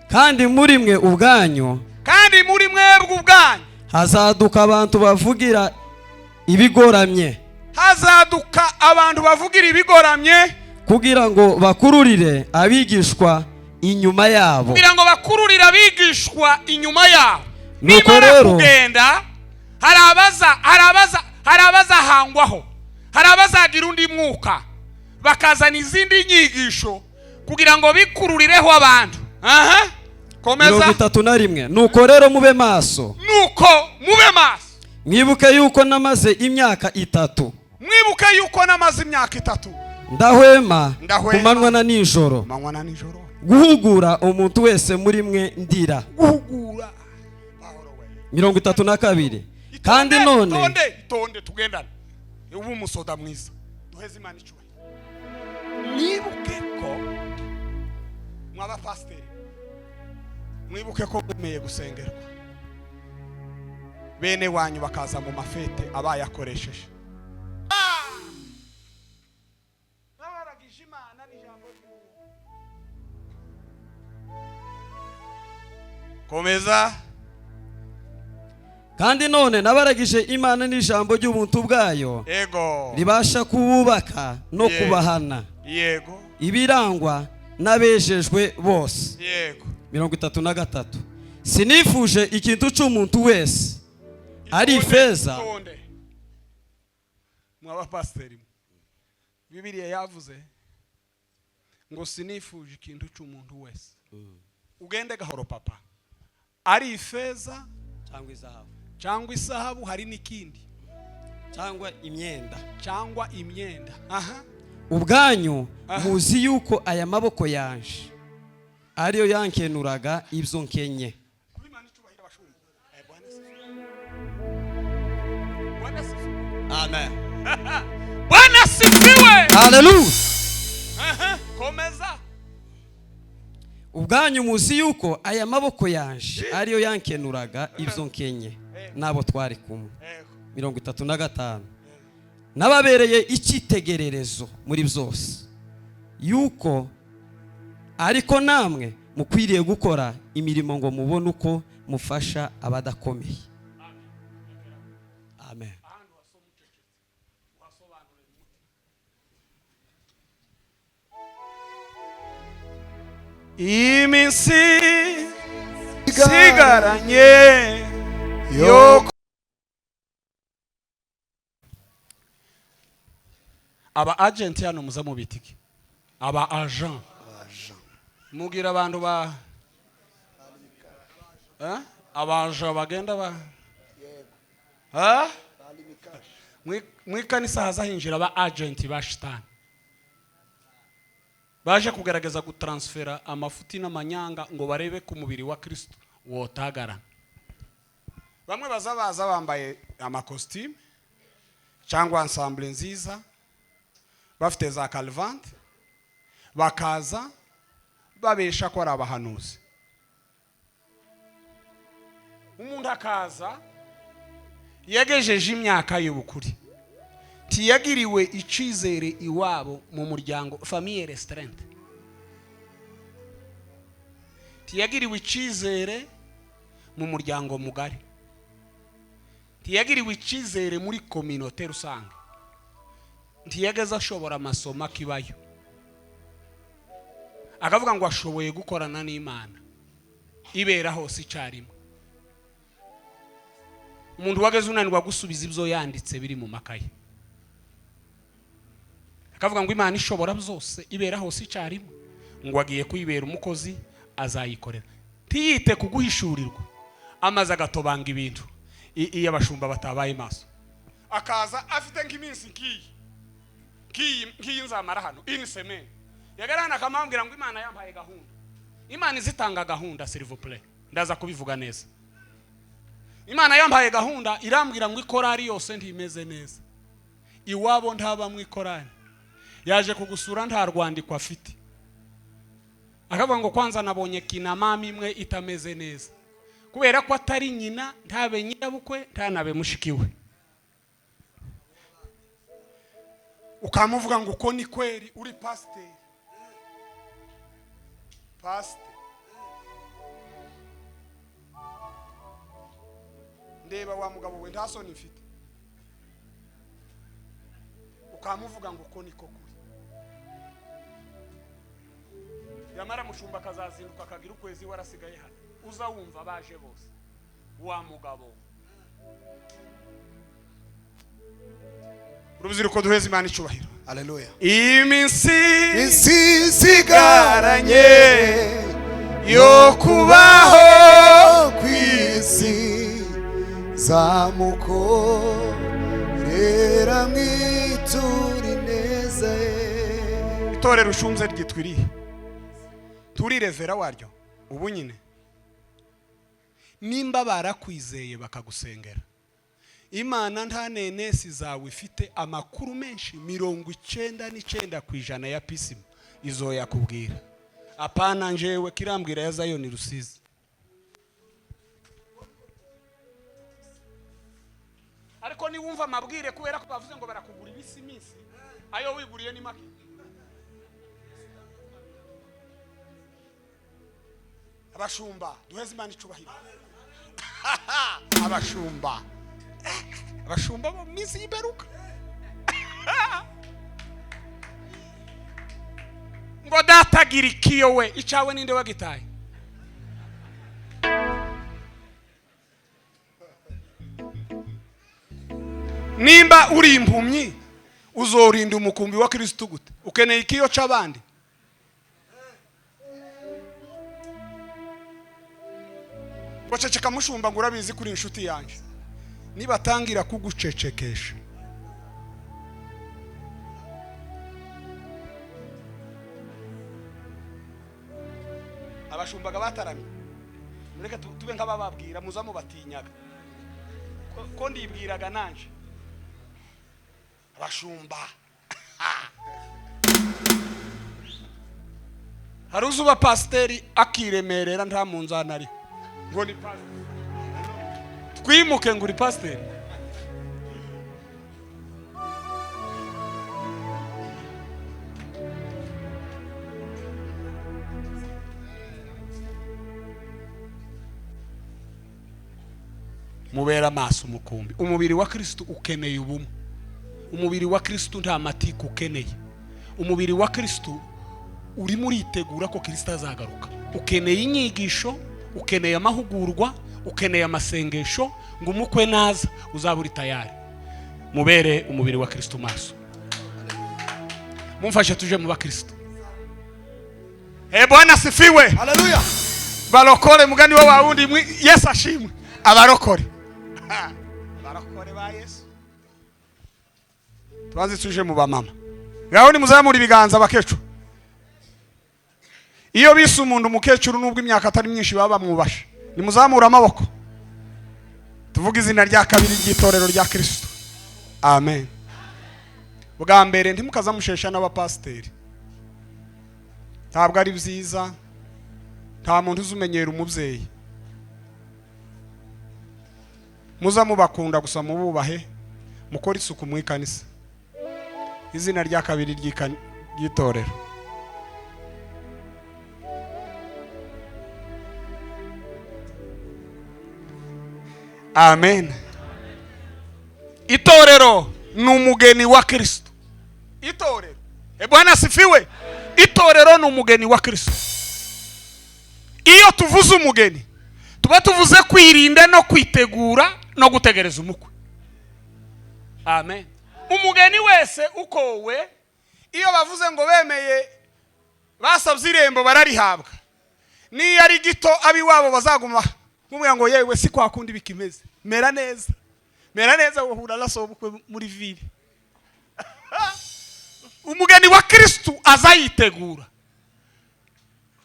Kandi muri mwe ubwanyu Kandi muri mwebwe ubwanyu hazaduka abantu bavugira ibigoramye, hazaduka abantu bavugira ibigoramye, kugira ngo bakururire abigishwa inyuma yabo. Kugira ngo bakururire abigishwa inyuma yabo. Nuko Nimara rero- kugenda, hari abazahangwaho, hari abazagira undi mwuka, bakazana izindi nyigisho kugira ngo bikururireho abantu. Aha, komeza. 31. Nuko rero mube maso, Nuko mube maso, mwibuke yuko namaze imyaka 3 mwibuke yuko namaze imyaka 3 ndahwema Ndahwema. ku manywa na nijoro manywa na nijoro guhugura umuntu wese muri mwe ndira. Guhugura. Pawulo we. 32. Kandi Itonde, none itonde, itonde, tugendane. Ubu umusoda mwiza, duheze Imana icyubahiro. Mwibuke ko mw'abapasiteri, mwibuke ko mwemeye gusengerwa, bene wanyu bakaza mu mafete abayakoresheje. Babaragije Imana n'ijambo ry'uwo. Komeza. Kandi none nabaragije Imana n'ijambo ry'ubuntu bwayo ribasha kububaka no kubahana ibirangwa n'abejejwe bose. 33. Sinifuje ikintu cy'umuntu wese, ari Itonde, ifeza itonde. Mw'abapasiteri mwe, Bibiliya yavuze ngo sinifuje ikintu cy'umuntu wese. Ugende gahoro, papa. Ari ifeza cyangwa izahabu cyangwa isahabu, hari n'ikindi, cyangwa imyenda, cyangwa imyenda. Aha. Ubwanyu Aha. muzi yuko aya maboko yanje ariyo yankenuraga ibyo nkenye. Imana icyubahiro, abashumba. Bwana asifiwe. Bwana asifiwe. Amen. Bwana asifiwe. Haleluya. Aha, komeza. Ubwanyu muzi yuko aya maboko yanje ariyo yankenuraga ibyo nkenye n'abo twari kumwe. 35. Nababereye icyitegererezo muri byose, yuko ariko namwe mukwiriye gukora imirimo ngo mubone uko mufasha abadakomeye. Amen. Ahandi wasoma ucecetse, uhasobanure mu mutima. Iminsi sigaranye yo aba agent hano muza mubitike, aba agent mugira abantu ba eh? Abaja bagenda ba eh? Mu ikanisa haza hinjira aba agent ba shitani baje kugaragaza gutransfera amafuti n'amanyanga ngo barebe ku mubiri wa Kristo wotagarana. Bamwe baza baza bambaye amakositimu cyangwa ensemble nziza, bafite za karuvati, bakaza babesha ko ari abahanuzi. Umuntu akaza yagejeje imyaka y'ubukure, ntiyagiriwe icyizere iwabo mu muryango, famille restreinte, ntiyagiriwe icyizere mu muryango mugari, ntiyagiriwe icyizere muri communauté rusange, ntiyageze ashobora amasomo akibayo, akavuga ngo ashoboye gukorana n'Imana ibera hose icyarimwe. Umuntu wageze unanirwa gusubiza ibyo yanditse biri mu makaye, akavuga ngo Imana ishobora byose ibera hose icyarimwe, ngo agiye kuyibera umukozi azayikorera, ntiyite ku guhishurirwa, amaze agatobanga ibintu iyo abashumba batabaye maso, akaza afite nk'iminsi nk'iyi nzamara hano une semaine, yagarana akamambwira ngo Imana yampaye gahunda. Imana izitanga gahunda, s'il vous plaît, ndaza kubivuga neza. Imana yampaye gahunda irambwira ngo ikorari yose ntimeze neza, iwabo ntaba mu ikorari, yaje kugusura nta rwandiko afite, akavuga ngo kwanza nabonye kina mama imwe itameze neza, kubera ko atari nyina, ntabe nyirabukwe, ntanabe mushiki we. Ukamuvuga ngo uko ni kweri uri pasiteri, pasiteri ndeba wa mugabo we nta soni mfite, ukamuvuga ngo uko niko kuri. Yamara mushumba akazazinduka akagira ukwezi warasigaye hano, uza wumva baje bose wa mugabo. Urubyiruko duheze Imana icyubahiro. Haleluya. Iminsi Isigaranye yo kubaho ku isi, zamukorera mwitura ineza ye. Itorero ushunze ryitwa irihe? Turirevera waryo ubu nyine. Nimba barakwizeye bakagusengera, Imana nta nenesi zawe ifite amakuru menshi, 99% ya pisima izoyakubwira. Apana njewe kirambwira ya Zayoni Rusizi. Ariko niwumva amabwire kubera ko bavuze ngo barakugura ibisi minsi, ayo wiguriye ni make. Abashumba duheze Imana icubahiro. Abashumba, abashumba bo minsi y'imperuka ngo datagira ikiyo we, icawe ninde wagitaye? Nimba uri impumyi uzorinda umukumbi wa Kristo gute? Ukeneye ikiyo c'abandi? Waceceka mushumba ngo urabizi kuri inshuti yanje, nibatangira kugucecekesha abashumbaga bataramye, mureke tube nk'abababwira, muza mubatinyaga ko ndibwiraga nanje abashumba. Hari uzuba pasiteri akiremerera nta munzani ari ngo ni pasiteri, twimuke ngo uri pasiteri. Mubere amaso umukumbi. Umubiri wa Kristo ukeneye ubumwe. Umubiri wa Kristo nta matiku ukeneye. Umubiri wa Kristo urimo uritegura ko Kristo azagaruka. Ukeneye inyigisho, ukeneye amahugurwa, ukeneye amasengesho ngo umukwe naza uzaba uri tayari. Mubere umubiri wa Kristo maso. Mumfashe tuje mu bakristo. Bwana asifiwe. Haleluya. Barokore mugani wa wawundi Yesu ashimwe. Abarokore. Barokore ba Yesu. Tubanze tuje mu bamama. Ngaho ni muzamura ibiganza bakecuru. Iyo bise umuntu umukecuru nubwo imyaka atari myinshi baba bamwubashe. Nimuzamura amaboko. Tuvuge izina rya kabiri ry'itorero rya Kristo. Amen. Bwa mbere ntimukazamushesha n'abapasiteri. Ntabwo ari byiza. Nta muntu uzumenyera umubyeyi. Muza mubakunda gusa mububahe, mukore isuku mu ikanisa. Izina rya kabiri ry'itorero. Amen. Itorero ni umugeni wa Kristo. Itorero. Bwana asifiwe. Itorero ni umugeni wa Kristo. Iyo tuvuze umugeni tuba tuvuze kwirinda no kwitegura no gutegereza umukwe. Amen. Umugeni wese ukowe, iyo bavuze ngo bemeye basabye irembo bararihabwa. Niyo ari gito abiwabo bazaguma kumubwira ngo yewe si kwa kundi bikimeze. Mera neza. Mera neza wohura nasobukwe muri ville. Umugeni wa Kristo azayitegura.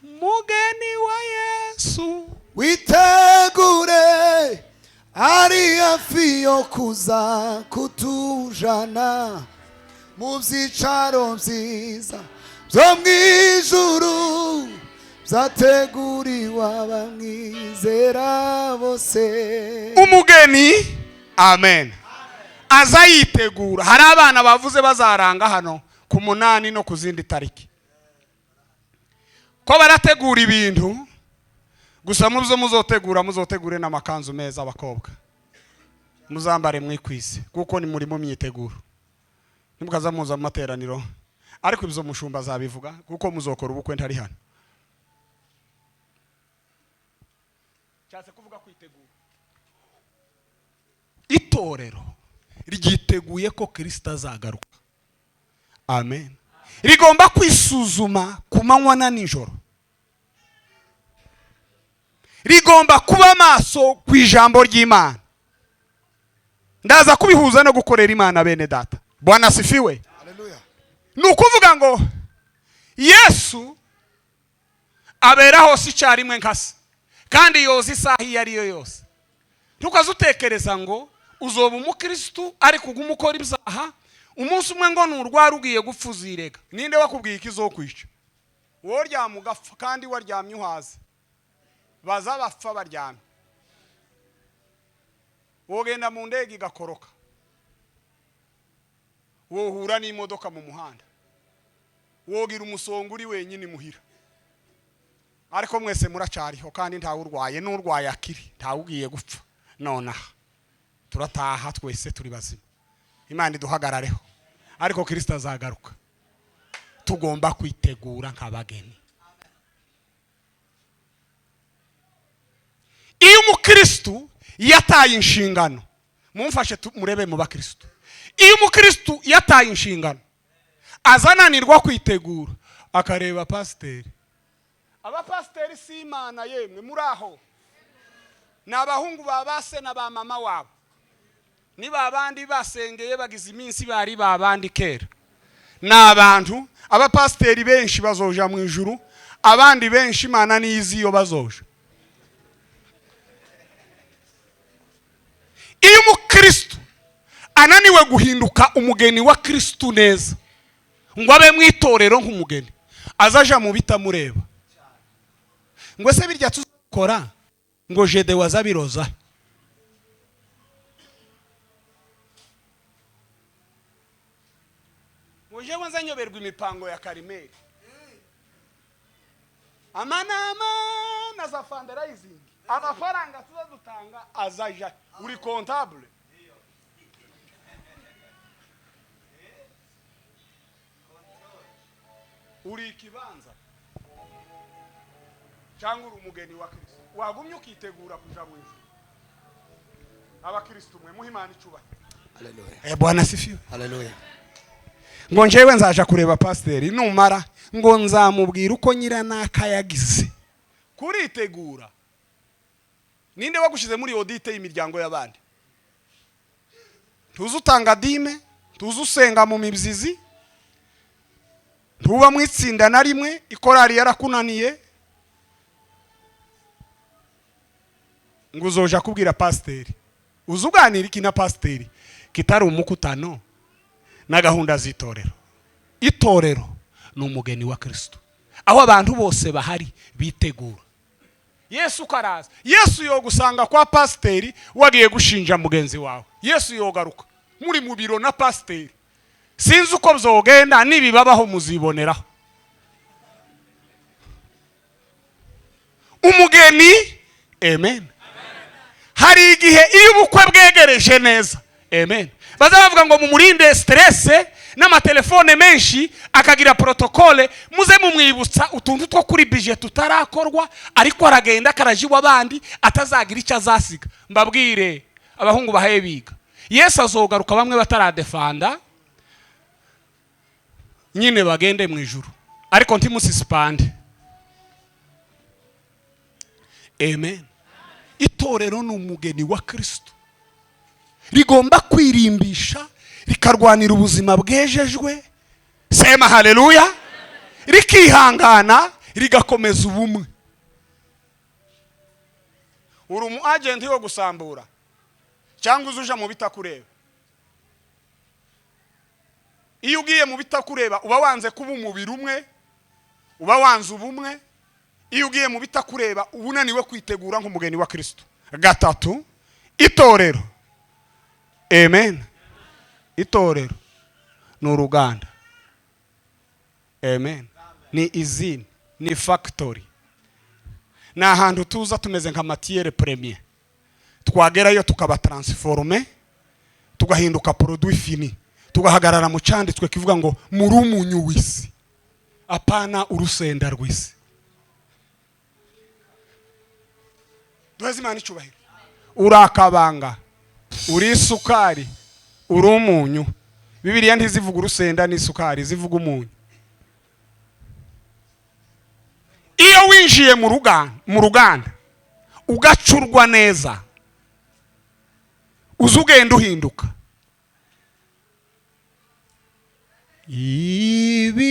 Mugeni wa Yesu witegure, ari hafi yo kuza kutujana mu byicaro byiza byo mu ijuru byateguriwe abamwizera bose. Umugeni, amen, azayitegura. Hari abana bavuze bazaranga hano ku 8 no ku zindi tariki ko barategura ibintu. Gusa mubyo muzotegura, muzotegure n'amakanzu meza abakobwa, muzambare mwikwize kuko ni muri mu myiteguro. Ntimukaza muza mu materaniro, ariko ibyo mushumba azabivuga kuko muzokora ubukwe ntari hano. Cyase kuvuga kwitegura. Itorero ryiteguye ko Kristo azagaruka. Amen. Rigomba kwisuzuma ku manywa na nijoro. Rigomba kuba maso ku ijambo ry'Imana. Ndaza kubihuza no gukorera Imana bene data. Bwana asifiwe. Haleluya. Ni ukuvuga ngo Yesu abera hose icyarimwe nkase, kandi yoza isaha iyo ari yo yose. Ntukazutekereza ngo uzoba umukristo ariko ugume ukora ibyaha, umunsi umwe ngo nurwara ugiye gupfa uzirega. Ninde wakubwiye ikizokwica? Wowe uryama ugapfa kandi waryamye uhaze. Baza bapfa baryamye. Wogenda mu ndege igakoroka, wohura n'imodoka mu muhanda, wogira umusongo uri wenyine imuhira. Ariko mwese muracariho kandi ntawe urwaye, n'urwaye akiri, ntawe ugiye gupfa. Nonaha turataha twese turi bazima. Imana iduhagarareho. Ariko Kristo azagaruka. Tugomba kwitegura nk'abageni. Iyo umukristo yataye inshingano, mumfashe murebe mu bakristo. Iyo umukristo yataye inshingano, azananirwa kwitegura, akareba pasiteri. Abapasiteri si Imana yemwe, muri aho ni abahungu ba base na ba mama wabo. Ni babandi basengeye bagize iminsi bari babandi kera. Ni abantu, abapasiteri benshi bazoja mu ijuru, abandi benshi Imana nizi iyo bazoja. Iyo umukristo ananiwe guhinduka umugeni wa Kristo neza, ngo abe mu itorero nk'umugeni, azaja mu bitamureba. Ngo se birya tuzakora ngo jede wazabiroza. Ngo jewe nzanyoberwa imipango ya Karimeli. Amanama na za fundraising, amafaranga tuza dutanga azaja? Uri comptable? Uri ikibanza cyangwa uri umugeni wa Kristo wagumye ukitegura kuja mu ijuru? Abakristo mwe, muhe Imana icubahiro. Haleluya. Eh, Bwana sifiwe. Haleluya. Ngo njyewe nzaja kureba pasiteri, numara ngo nzamubwira uko nyiranaka yagize. Kuritegura, ninde wagushize muri audit y'imiryango y'abandi? Ntuzi utanga dîme, ntuzi usenga mu mibyizi, ntuba mu itsinda na rimwe, ikorari yarakunaniye, ngo uzoja kubwira pasiteri. Uzi uganira iki na pasiteri kitari umukutano na gahunda z'itorero? Itorero ni umugeni wa Kristo, aho abantu bose bahari bitegura Yesu karaza. Yesu yogusanga kwa pasiteri wagiye gushinja mugenzi wawe. Yesu yogaruka muri mu biro na pasiteri. Sinzi uko byogenda, nibibabaho muziboneraho. Umugeni, amen. Hari igihe iyo ubukwe bwegereje neza, amen, baza bavuga ngo mumurinde stress n'amatelefone menshi, akagira protocole, muze mumwibutsa utuntu two kuri budget tutarakorwa, ariko aragenda akarajiwa abandi, atazagira icyo azasiga. Mbabwire, abahungu bahaye biga, Yesu azogaruka bamwe bataradefanda nyine bagende mu ijuru, ariko ntimusisipande. Amen. Itorero ni umugeni wa Kristo, rigomba kwirimbisha, rikarwanira ubuzima bwejejwe. Sema haleluya. Rikihangana, rigakomeza ubumwe. Uri umu agent wo gusambura cyangwa uza uja mu bitakureba? Iyo ugiye mu bitakureba, uba wanze kuba umubiri umwe, uba wanze ubumwe. Iyo ugiye mu bitakureba, uba unaniwe kwitegura nk'umugeni wa Kristo. Gatatu, itorero, amen, itorero ni uruganda, amen, ni usine, ni factory, ni ahantu tuza tumeze nka matière première, twagerayo tukaba transformé, tugahinduka produit fini, tugahagarara mu cyanditswe kivuga ngo muri umunyu w'isi, apana urusenda rw'isi. Duheze Imana icyubahiro. Uri akabanga, uri isukari, uri umunyu. Bibiliya ntizivuga urusenda n'isukari, zivuga umunyu. Iyo winjiye mu ruganda ugacurwa neza, uza ugenda uhinduka.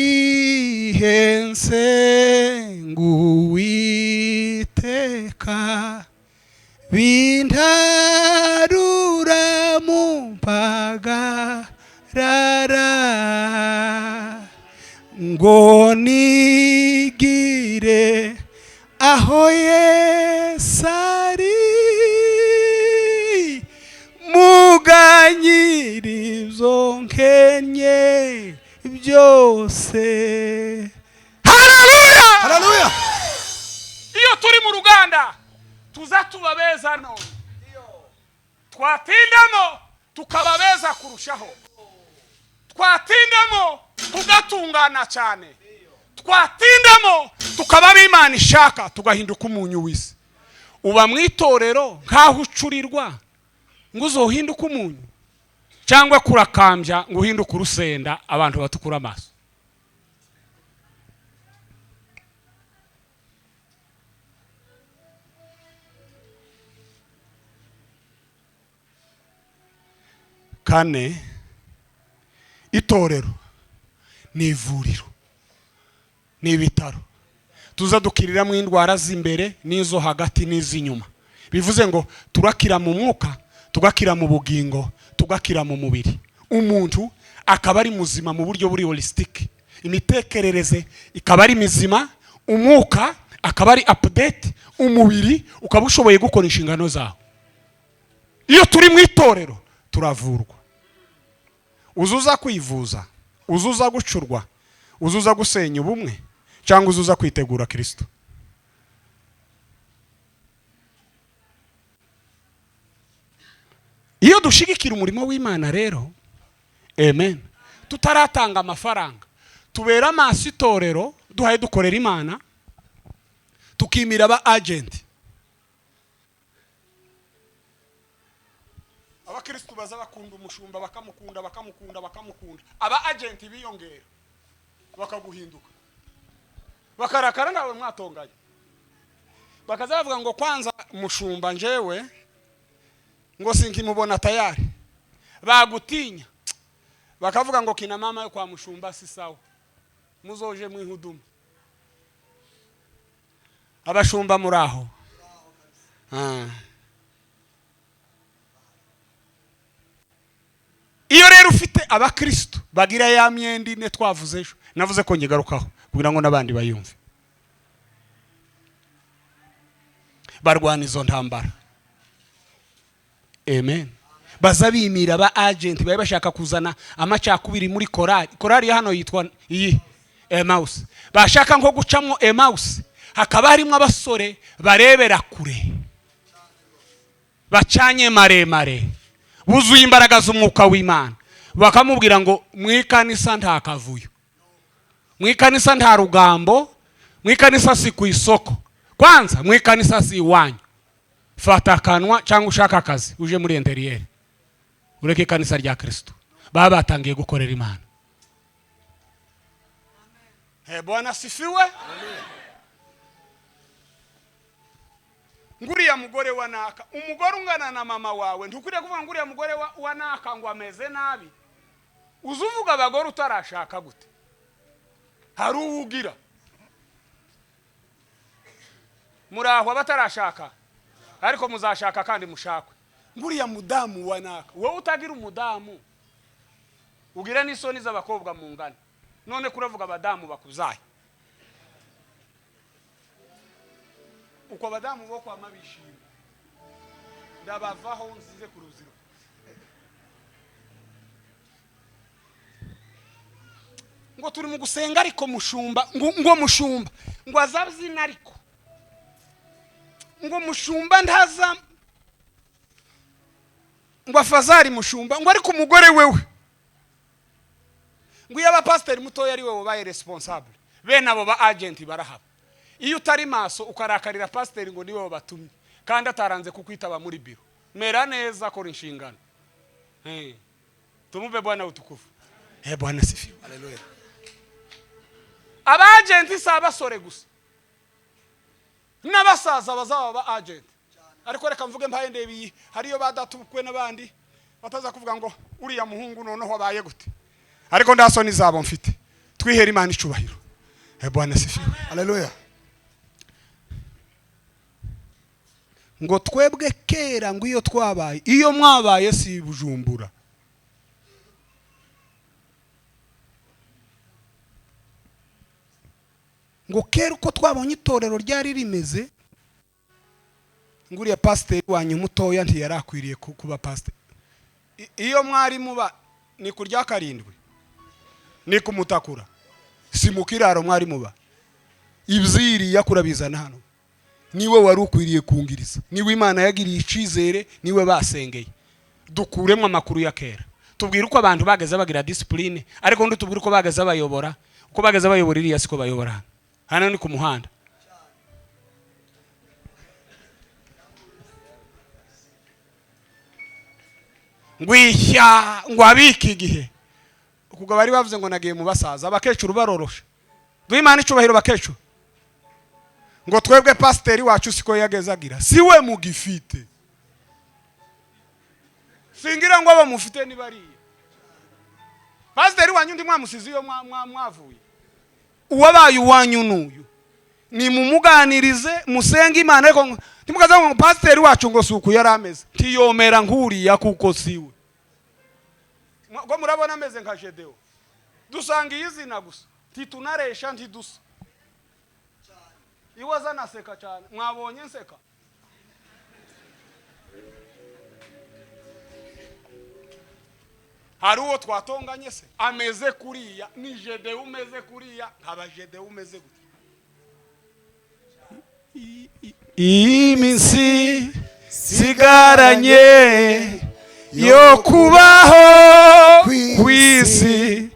Ibihe nsenga Uwiteka bintarura mu mpagarara, ngo nigire aho Yesu ari, muganyira ibyo nkenye byose. Haleluya! Haleluya. Iyo turi mu ruganda, tuza tuba beza none, twatindamo tukaba beza kurushaho, twatindamo tugatungana cyane, twatindamo tukaba abo Imana ishaka, tugahinduka umunyu w'isi. Uba mu itorero nk'aho ucurirwa ngo uzohinduke umunyu, cyangwa kurakambya ngo uhinduke urusenda abantu batukura amaso? Kane, itorero ni ivuriro, ni ibitaro tuza dukiriramo indwara z'imbere n'izo hagati n'iz'inyuma. Bivuze ngo turakira mu mwuka, tugakira mu bugingo, tugakira mu mubiri, umuntu akaba ari muzima mu buryo buri holistic, imitekerereze ikaba ari mizima, umwuka akaba ari update, umubiri ukaba ushoboye gukora inshingano zawo. Iyo turi mu itorero turavurwa. Uzuza kwivuza, uzuza gucurwa, uzuza gusenya ubumwe, cyangwa uzuza kwitegura Kirisito? Iyo dushigikira umurimo w'Imana rero, amen, tutaratanga amafaranga, tubera amaso itorero, duhaye dukorera Imana, tukimira aba agent. Abakristu baza bakunda umushumba, bakamukunda, bakamukunda, bakamukunda. Aba agent biyongera bakaguhinduka, bakarakara nawe mwatonganye, bakaza bavuga ngo kwanza mushumba njewe ngo sinkimubona tayari. Bagutinya bakavuga ngo kina mama yo kwa mushumba si sawa, muzoje mwihuduma. Abashumba muraho. Iyo rero ufite abakristo bagira ya myenda ine twavuze ejo, navuze ko nyigarukaho kugira ngo n'abandi bayumve, barwana izo ntambara. Amen. Baza bimira aba agent bari bashaka kuzana amacakubiri muri korali. Korali ya hano yitwa iyi Emmaus. Bashaka nko gucamwo Emmaus, hakaba harimo abasore barebera kure, bacanye maremare, buzuye imbaraga z'umwuka w'Imana, bakamubwira ngo mu ikanisa nta kavuyo, mu ikanisa nta rugambo, mu ikanisa si ku isoko, kwanza mu ikanisa si iwanyu. Fata akanwa cyangwa ushaka akazi uje muri interiyeri, ureke ikanisa rya Kristo. Baba batangiye gukorera Imana. Bwana sifiwe. Nguriya mugore wa naka, umugore ungana na mama wawe, ntukwiriye kuvuga nguriya mugore wa naka ngo ameze nabi. Uzuvuga abagore utarashaka gute? Hari uwugira muraho abatarashaka, ariko muzashaka kandi mushakwe. Nguriya mudamu wa naka, wowe utagira umudamu ugira n'isoni z'abakobwa mungana, none kuravuga abadamu bakuzaye. Uko abadamu bo kwa mabishima ndabavaho nsize ku ruziro. Ngo turi mu gusenga ariko mushumba ngo mushumba ngo azabyina, ariko ngo mushumba ntaza, ngo afazari mushumba, ngo ariko umugore wewe, ngo iyo abapasiteri mutoya ari wewe baye responsable, bene abo ba agent barahaba. Iyo utari maso ukarakarira pasiteri ngo niwe batumye kandi ataranze kukwitaba muri biro, mera neza, akora inshingano. Tumupe Bwana utukufu. Bwana sifiwe. Haleluya. Aba agent si abasore gusa, n'abasaza bazaba ba agent. Ariko reka mvuge mpaye ndebe iyi, hariyo ba data ubukwe n'abandi bataza kuvuga ngo uriya muhungu noneho abaye gute, ariko ndasoni zabo mfite. Twihere Imana icubahiro. Bwana sifiwe. Haleluya. Ngo twebwe kera ngo iyo twabaye, iyo mwabaye si Bujumbura. Ngo kera uko twabonye itorero ryari rimeze, nguriya pasiteri wanyu mutoya ntiyarakwiriye kuba pasiteri. Iyo mwari muba ni kurya karindwi, ni kumutakura, si mu kiraro mwari muba. Ibyiriya kurabizana hano, niwe wari ukwiriye kungiriza, niwe Imana yagiriye icizere, niwe basengeye. Dukuremo amakuru ya kera, tubwire uko abantu bageze bagira discipline, ariko ndi tubwire uko bageze bayobora, uko bageze bayobora iriya siko bayobora hano ni ku muhanda. Ngwishya ngo abike igihe, kuko bari bavuze ngo nagiye mu basaza, abakecuru baroroshe. Duhe Imana icubahiro bakecuru. Ngo twebwe pasiteri wacu siko yagezagira, siwe mugifite. Singira ngo abo mufite ni bariya. Pasiteri wanyu ndi mwamusize iyo mwavuye. Uwabaye uwanyu nuyu, ni mumuganirize, musenge Imana, ariko ntimukaze ngo pasiteri wacu ngo suku yarameze, ntiyomera nkuriya kuko siwe. Ngo murabona ameze nka Jedeo, dusanga izina gusa, ntitunaresha ntidusa. Iwaza naseka cyane, mwabonye nseka. Hari uwo twatonganye se ameze kuriya, ni Jedeo umeze kuriya, nkaba Jedeo umeze gutya. Iminsi sigaranye Yo kubaho ku isi,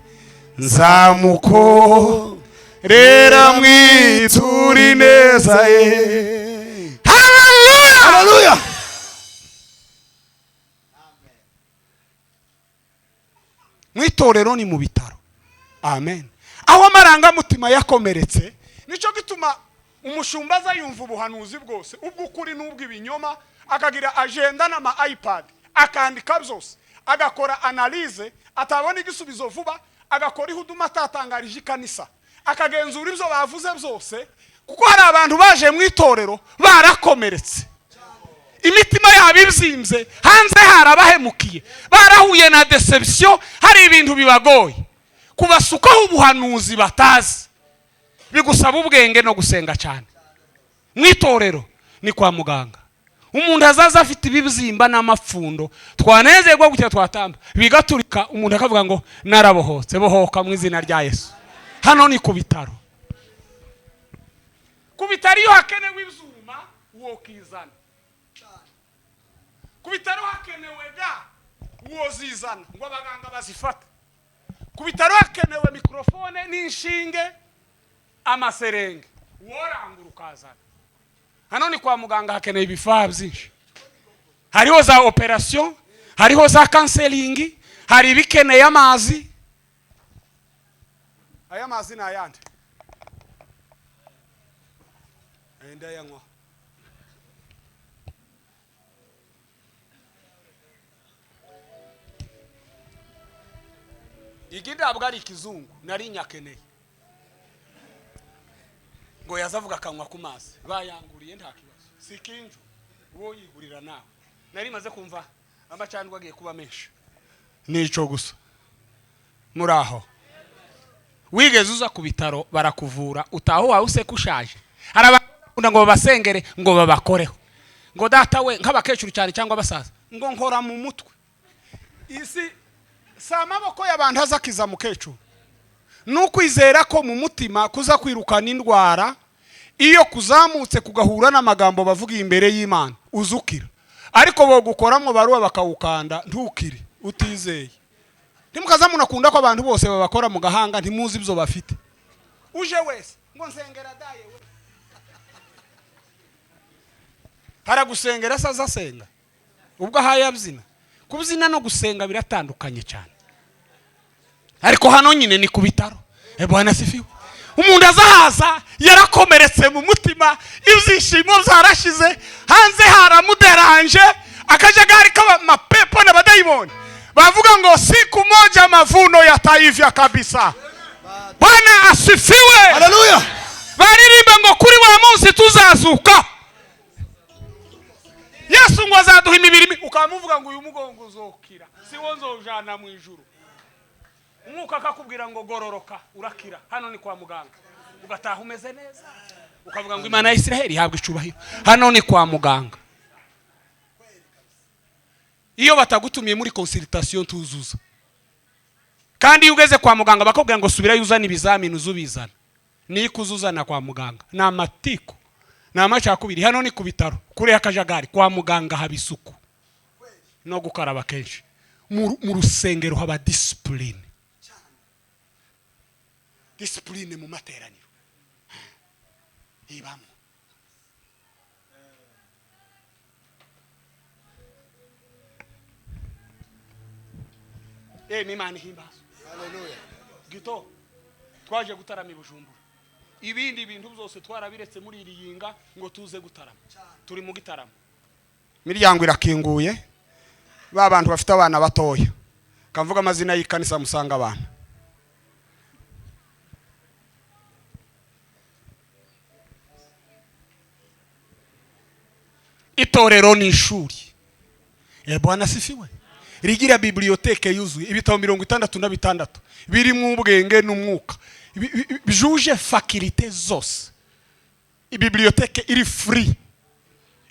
nzamukorera mwitura ineza ye. Haleluya! Haleluya! Mu itorero ni mu bitaro, amen. Aho amarangamutima yakomeretse, nicyo gituma umushumba aza yumva ubuhanuzi bwose, ubw'ukuri n'ubw'ibinyoma, akagira agenda n'ama iPad, akandika byose, agakora analyse. Atabona igisubizo vuba, agakora ihuduma atatangarije ikanisa, akagenzura ibyo bavuze byose, kuko hari abantu baje mu itorero barakomeretse, imitima yabo ibyimbye, hanze harabahemukiye, barahuye na déception, hari ibintu bibagoye. Kubasukaho ubuhanuzi batazi bigusaba ubwenge no gusenga cyane. Mu itorero ni kwa muganga. Umuntu azaza afite ibibyimba n'amapfundo, twanezerwa gutya, twatamba bigaturika, umuntu akavuga ngo narabohotse. Bohoka mu izina rya Yesu. Hano ni ku bitaro. Ku bitaro iyo hakenewe ibyuma, wokizana. Ku bitaro hakenewe gants, wozizana ngo abaganga bazifate. Ku bitaro hakenewe mikorofone n'inshinge, amaseringue, worangura ukazana. Hano ni kwa muganga, hakeneye ibifaa byinshi. Hariho za opération, hariho za counseling, hari ibikeneye amazi. Aya mazi ni ayandi? Aya ndayanywa. Igi ntabwo ari ikizungu, nari nyakeneye ngo yazavuga akanywa ku mazi. Bayanguriye, nta kibazo, si kinju, uwo yigurira nawe. Nari maze kumva amacandwe agiye kuba menshi, nico gusa. Muri aho wigeze uza ku bitaro barakuvura, utaho wawe useka ushaje? Hari abakunda ngo babasengere, ngo babakoreho, ngo data we, nk'abakecuru cyane cyangwa abasaza, ngo nkora mu mutwe. Isi si amaboko y'abantu aza akiza mukecuru, ni ukwizera ko mu mutima kuza kwirukana indwara. Iyo kuzamutse kugahura n'amagambo bavuga imbere y'Imana, uzukira. Ariko bogukoramo baruwa bakawukanda, ntukire utizeye. Ntimukaza munakunda ko abantu bose babakora mu gahanga, ntimuzi ibyo bafite. Uje wese ngo nsengera daye we, haragusengera se? Azasenga ubwo ahaye abyina. Kubyina no gusenga biratandukanye cyane. Ariko hano nyine ni ku bitaro. Bwana asifiwe. Umuntu azahaza yarakomeretse mu mutima, ibyishimo byarashize, hanze haramuderanje, akajagari k'amapepo n'abadayimoni bavuga ngo siku moja mavuno yataivya kabisa. Bwana asifiwe. Haleluya! Baririmba ngo kuri wa munsi tuzazuka, Yesu ngo azaduha imibiri ukamuvuga ngo uyu mugongo uzokira, si wo nzojana mu ijuru. Umwuka akakubwira ngo gororoka, urakira. Hano ni kwa muganga, ugataha umeze neza, ukavuga ngo Imana ya Israheli ihabwa icubahiro. Hano ni kwa muganga. Iyo batagutumiye muri consultation, tuzuza. Kandi iyo ugeze kwa muganga bakubwira ngo subirayo uzana ibizamini, uzubizana niko uzuzana. Kwa muganga ni amatiku, ni amacakubiri. Hano ni ku bitaro, kure y'akajagari. Kwa muganga haba isuku no gukaraba kenshi. Mu rusengero haba discipline, discipline mu materaniro ibamo. Imana ihimbazwe. Haleluya! Gito twaje gutarama i Bujumbura, ibindi bintu byose twarabiretse muri iri yinga ngo tuze gutarama. Turi mu gitaramo, imiryango irakinguye. Ba bantu bafite abana batoya, kavuga amazina y'ikanisa musanga abana. Itorero ni ishuri. Bwana asifiwe. Rigira bibliothèque yuzuye ibitabo 66 birimo ubwenge n'umwuka, byuje faculté zose. Ibibliothèque iri free,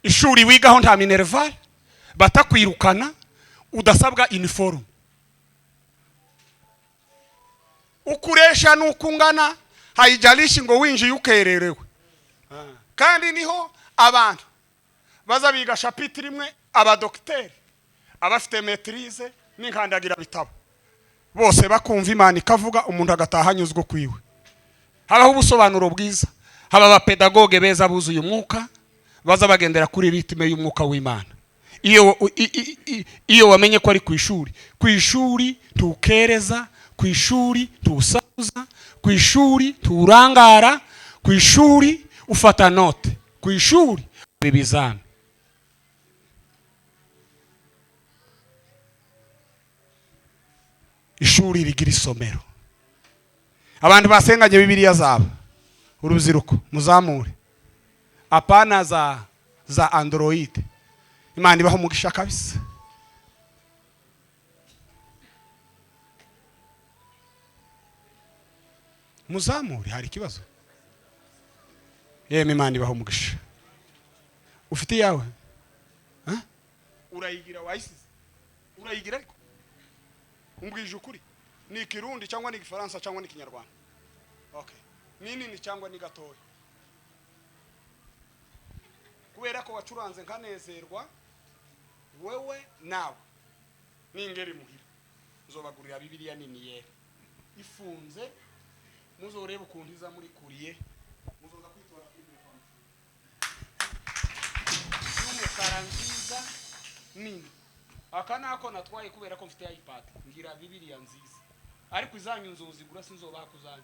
ishuri wigaho nta minerval, batakwirukana, udasabwa uniforme, ukuresha nuko ungana, haijalishi ngo winjiye ukererewe. Kandi niho abantu baza biga chapitre imwe, abadokiteri. Abafite maîtrise n'inkandagira bitabo bose bakumva, Imana ikavuga, umuntu agataha anyuzwe kwiwe. Habaho ubusobanuro bwiza, haba abapédagogues beza buzuye umwuka, baza bagendera kuri rythme y'umwuka w'Imana. Iyo wamenye ko ari ku ishuri, ku ishuri ntukereza, ku ishuri ntusakuza, ku ishuri nturangara, ku ishuri ufata note, ku ishuri ibizami. Ishuri rigira isomero. Abantu basenganye Bibiliya zabo, urubyiruko muzamure, apana za Android. Imana ibaho umugisha kabisa. Muzamure, hari ikibazo? Yemwe, Imana ibaho umugisha. Ufite iyawe? Ha? Urayigira, wayisize, urayigira, ariko umbwije ukuri, ni Ikirundi cyangwa ni Igifaransa cyangwa ni Ikinyarwanda? Okay, ni nini cyangwa ni gatoya? Kubera ko wacuranze nkanezerwa, wewe nawe ningera imuhira nzobagurira Bibiliya nini yera ifunze, muzorebe ukuntu iza muri kuriye, muzoza kwitora kuri telefone y'umukara nziza nini. Aka nako natwaye kubera ko mfite iPad, ngira Bibiliya nziza, ariko izanyu nzozigura, sinzobaha kuzanyu,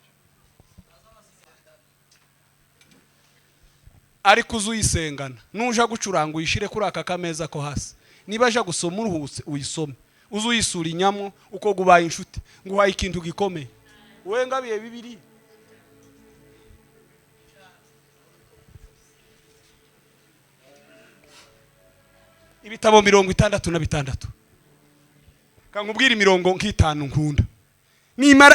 ariko uze uyisengana. Nuja gucuranga uyishire kuri aka kameza ko hasi, niba aja gusoma uruhutse uyisome, uze uyisura inyamo uko gubaye inshuti. Nguhaye ikintu gikomeye, wowe ngabiye Bibiri. Ibitabo 66. Kankubwira imirongo nk'itanu nkunda,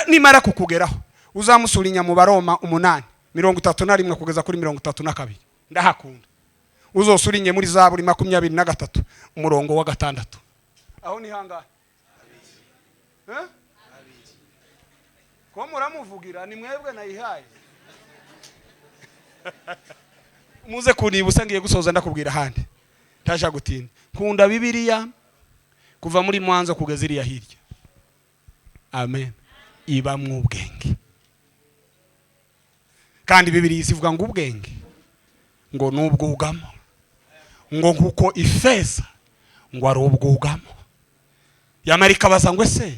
nimara kukugeraho uzamusura inyama mu Baroma 8:31 kugeza kuri 32, ndahakunda. Uzosura inye muri Zaburi 23 umurongo wa 6. Aho ni hangahe? Eh? Ko muramuvugira, ni mwebwe nayihaye. Muze kunibusa, ngiye gusoza, ndakubwira ahandi ntaja gutinda. Nkunda Bibiliya kuva muri Mwanzo kugeza iriya hirya. Amen. Ibamwo ubwenge, kandi Bibiliya ivuga ngo ubwenge ngo ni ubwugamo, ngo nkuko ifeza ngo ari ubwugamo. Yamara ikabaza ngo ese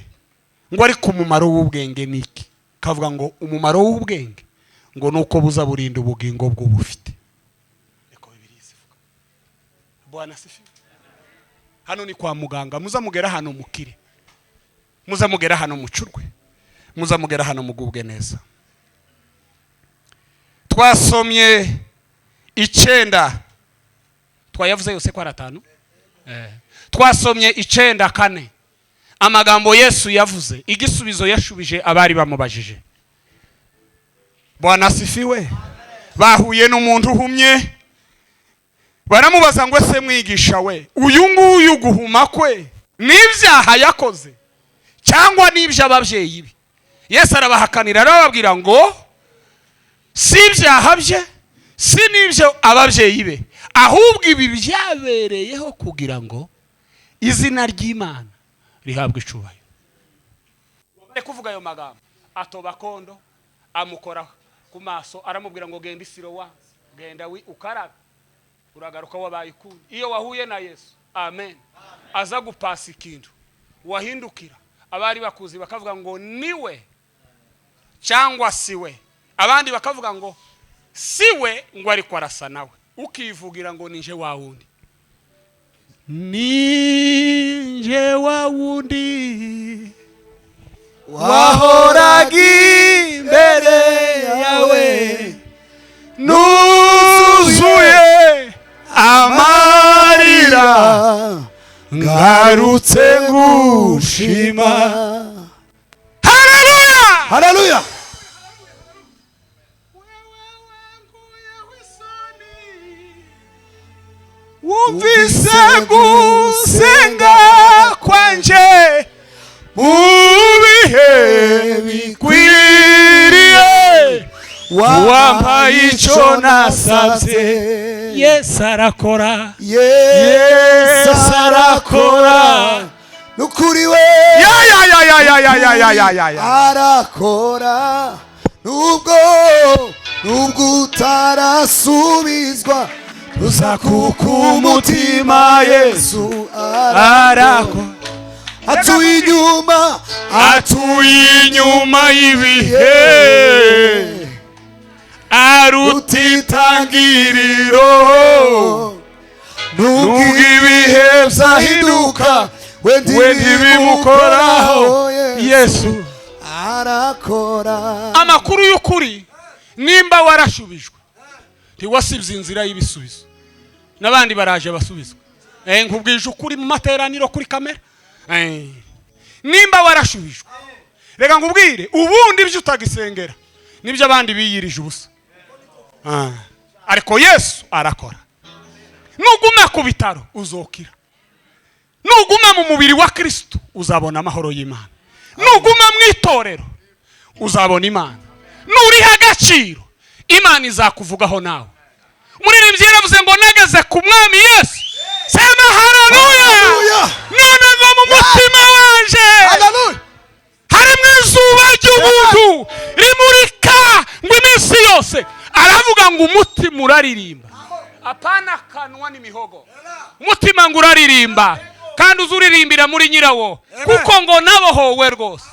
ngo ariko umumaro w'ubwenge ni iki? Kavuga ngo umumaro w'ubwenge ngo ni uko buza burinda ubugingo bw'ubufite. Niko Bibiliya ivuga. Bwana asifiwe. Hano ni kwa muganga. Muza mugera hano mukire, muza mugera hano mucurwe, muza mugera hano mugubwe neza. Twasomye 9, twayavuze yose ko ari atanu. Twasomye 9:4, amagambo Yesu yavuze, igisubizo yashubije abari bamubajije. Bwana asifiwe. Bahuye n'umuntu uhumye, baramubaza ngo: "Ese mwigisha we, uyu nguyu guhuma kwe n'ibyaha yakoze cyangwa n'ibyo ababyeyi be?" Yesu arabahakanira, arababwira ngo si ibyaha bye, si n'ibyo ababyeyi be, ahubwo ibi byabereyeho kugira ngo izina ry'Imana rihabwe icubahiro. Bari kuvuga ayo magambo, atoba kondo, amukora ku maso, aramubwira ngo: "Genda Isirowa, genda wi ukarabe, uragaruka wabaye ukundi." Iyo wahuye na Yesu, amen, aza gupasa ikintu, wahindukira abari bakuzi bakavuga ngo niwe cyangwa si we, abandi bakavuga ngo si we, ngo ariko arasa nawe, ukivugira ngo: "Nije wa wundi, nije wa wundi wahoraga imbere yawe nuzuye amarira, ngarutse ngushima." Haleluya! Haleluya! Wewe wankuyeho isoni, wumvise gusenga kwanje mu bihe bikwiriye, wampaye icyo nasabye. Yesu arakora. Yesu arakora, nukuri we. Ya ya ya ya ya ya ya ya ya ya ya. Arakora nubwo utarasubizwa, uzakuka umutima, Yesu arakora. Atuye inyuma. Atuye inyuma y'ibihe, aruta itangiriro. Nubwo nubwo ibihe byahinduka, we we ntibimukoraho. Yesu arakora. Amakuru y'ukuri, nimba warashubijwe, ntiwasibye inzira y'ibisubizo, n'abandi baraje basubizwa. Nkubwije ukuri mu materaniro kuri kamera. Nimba warashubijwe, reka nkubwire, ubundi ibyo utagisengera nibyo abandi biyirije ubusa. Ariko Yesu arakora. Nuguma ku bitaro uzokira, nuguma mu mubiri wa Kristo uzabona amahoro y'Imana, nuguma mu itorero uzabona Imana, nuriha agaciro Imana izakuvugaho nawe. Umuririmbyi yaravuze ngo nageze ku Mwami Yesu, sema haleluya. Haleluya. None ngo mu mutima wanje Haleluya. harimo izuba ry'ubuntu rimurika ngo iminsi yose. Aravuga ngo umutima uraririmba, apana akanwa n'imihogo, umutima ngo uraririmba, kandi uzi uririmbira muri nyirawo, kuko ngo nabohowe rwose,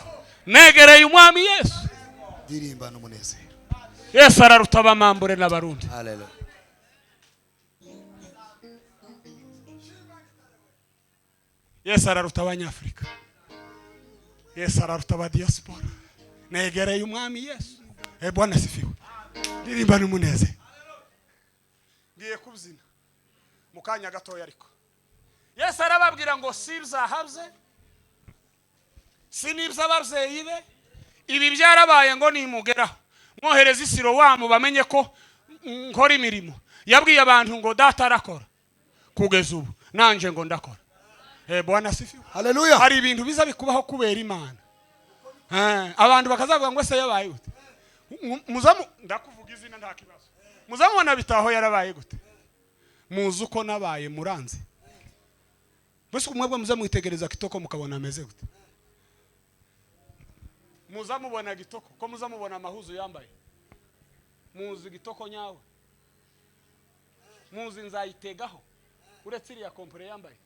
negereye Umwami Yesu. Ndirimba n'umunezero. Yesu araruta abamambure n'Abarundi. Haleluya. Yesu araruta Abanyafurika, Yesu araruta abadiaspora. Negereye Umwami Yesu. Bwana sifiwe. Ndirimba n'umunezero. Ngiye kubyina mu kanya gatoya, ariko Yesu arababwira ngo si ibyaha bye, si n'iby'ababyeyi be, ibi byarabaye ngo nimugeraho mwohereza isiro wamu bamenye ko nkora imirimo. Yabwiye abantu ngo Data arakora kugeza ubu, nanje ngo ndakora. Bwana sifiwe. Haleluya. Hari ibintu biza bikubaho kubera Imana. Abantu bakazavuga ngo ese yabaye gute? Muzamu ndakuvuga izina nta kibazo, muzamubona bitaho yarabaye gute? Muzi uko nabaye muranze mbese mwebwe muzamwitegereza Kitoko mukabona ameze gute? Muzamubona Gitoko ko muzamubona amahuzu yambaye? Muzi Gitoko nyawe? Muzi nzayitegaho uretse iriya kompure yambaye?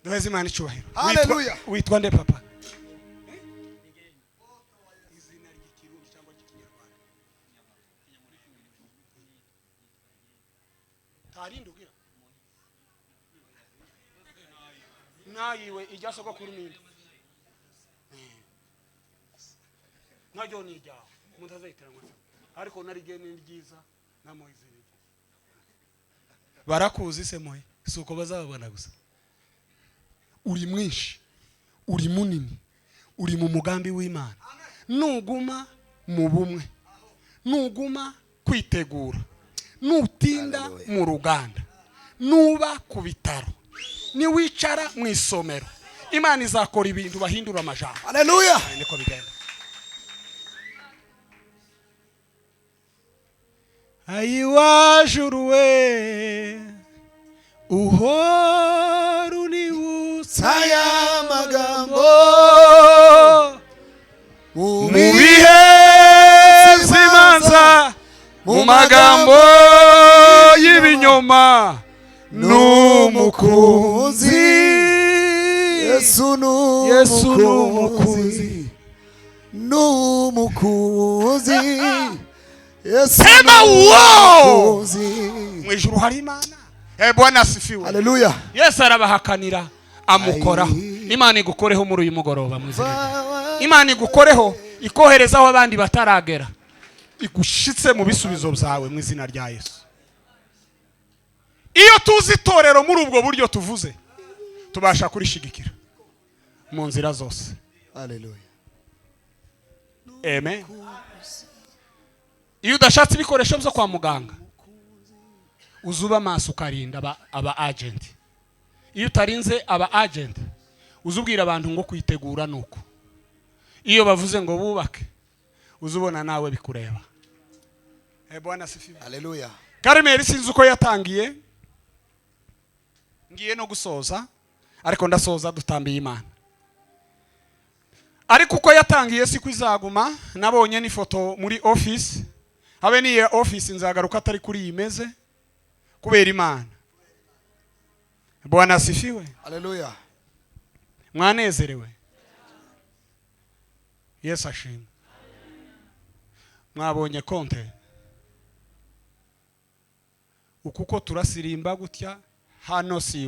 Duheze Imana icyubahiro. Haleluya. Witwa nde papa? Izina ry'Ikirundi cyangwa ry'Ikinyarwanda? Ntarindi ugira nayiwe ijya sogokuru ninde nkaryo ni iryawe, umuntu azahitiranwa, ariko narigene ni ryiza na Moyize ni ryiza. Barakuzi se Moyi? Si uko bazababona gusa. Uri mwinshi, uri munini, uri mu mugambi w'Imana. Nuguma mu bumwe, nuguma kwitegura, nutinda Hallelujah. mu ruganda, nuba ku bitaro, niwicara mu isomero, Imana izakora ibintu bahindura amajambo. Haleluya. Niko bigenda. Ayiwajuru we, uhora unibutsa aya magambo mu bihe by'imanza, mu magambo y'ibinyoma n'umukunzi. Yesu. Yesu. N'umukunzi, n'umukunzi Yesu. Sema wow! N'umukunzi. Mu ijuru hari Imana. Bwana asifiwe. Haleluya. Yesu arabahakanira, amukoraho. Ayi. Imana igukoreho muri uyu mugoroba mu izina rye. Imana igukoreho, ikoherezaho abandi bataragera, igushitse mu bisubizo byawe mu izina rya Yesu. Iyo tuzi itorero muri ubwo buryo tuvuze, tubasha kurishigikira mu nzira zose. Haleluya. Amen. Iyo udashatse ibikoresho byo kwa muganga, uzuba amaso ukarinda aba agent. Iyo utarinze aba agent, uzubwira abantu ngo kwitegura nuko iyo bavuze ngo bubake, uzubona nawe bikureba. Bwana asifiwe. Haleluya. Karimeri sinzi uko yatangiye, ngiye no gusoza, ariko ndasoza dutambiye Imana. Ariko uko yatangiye siko izaguma. Nabonye n'ifoto muri office, habe n'iyo office nzagaruka atari kuri iyi imeze, kubera Imana. Bwana asifiwe. Haleluya. Mwanezerewe? Yesu ashimwe. Mwabonye konte uku ko turasirimba gutya hano si.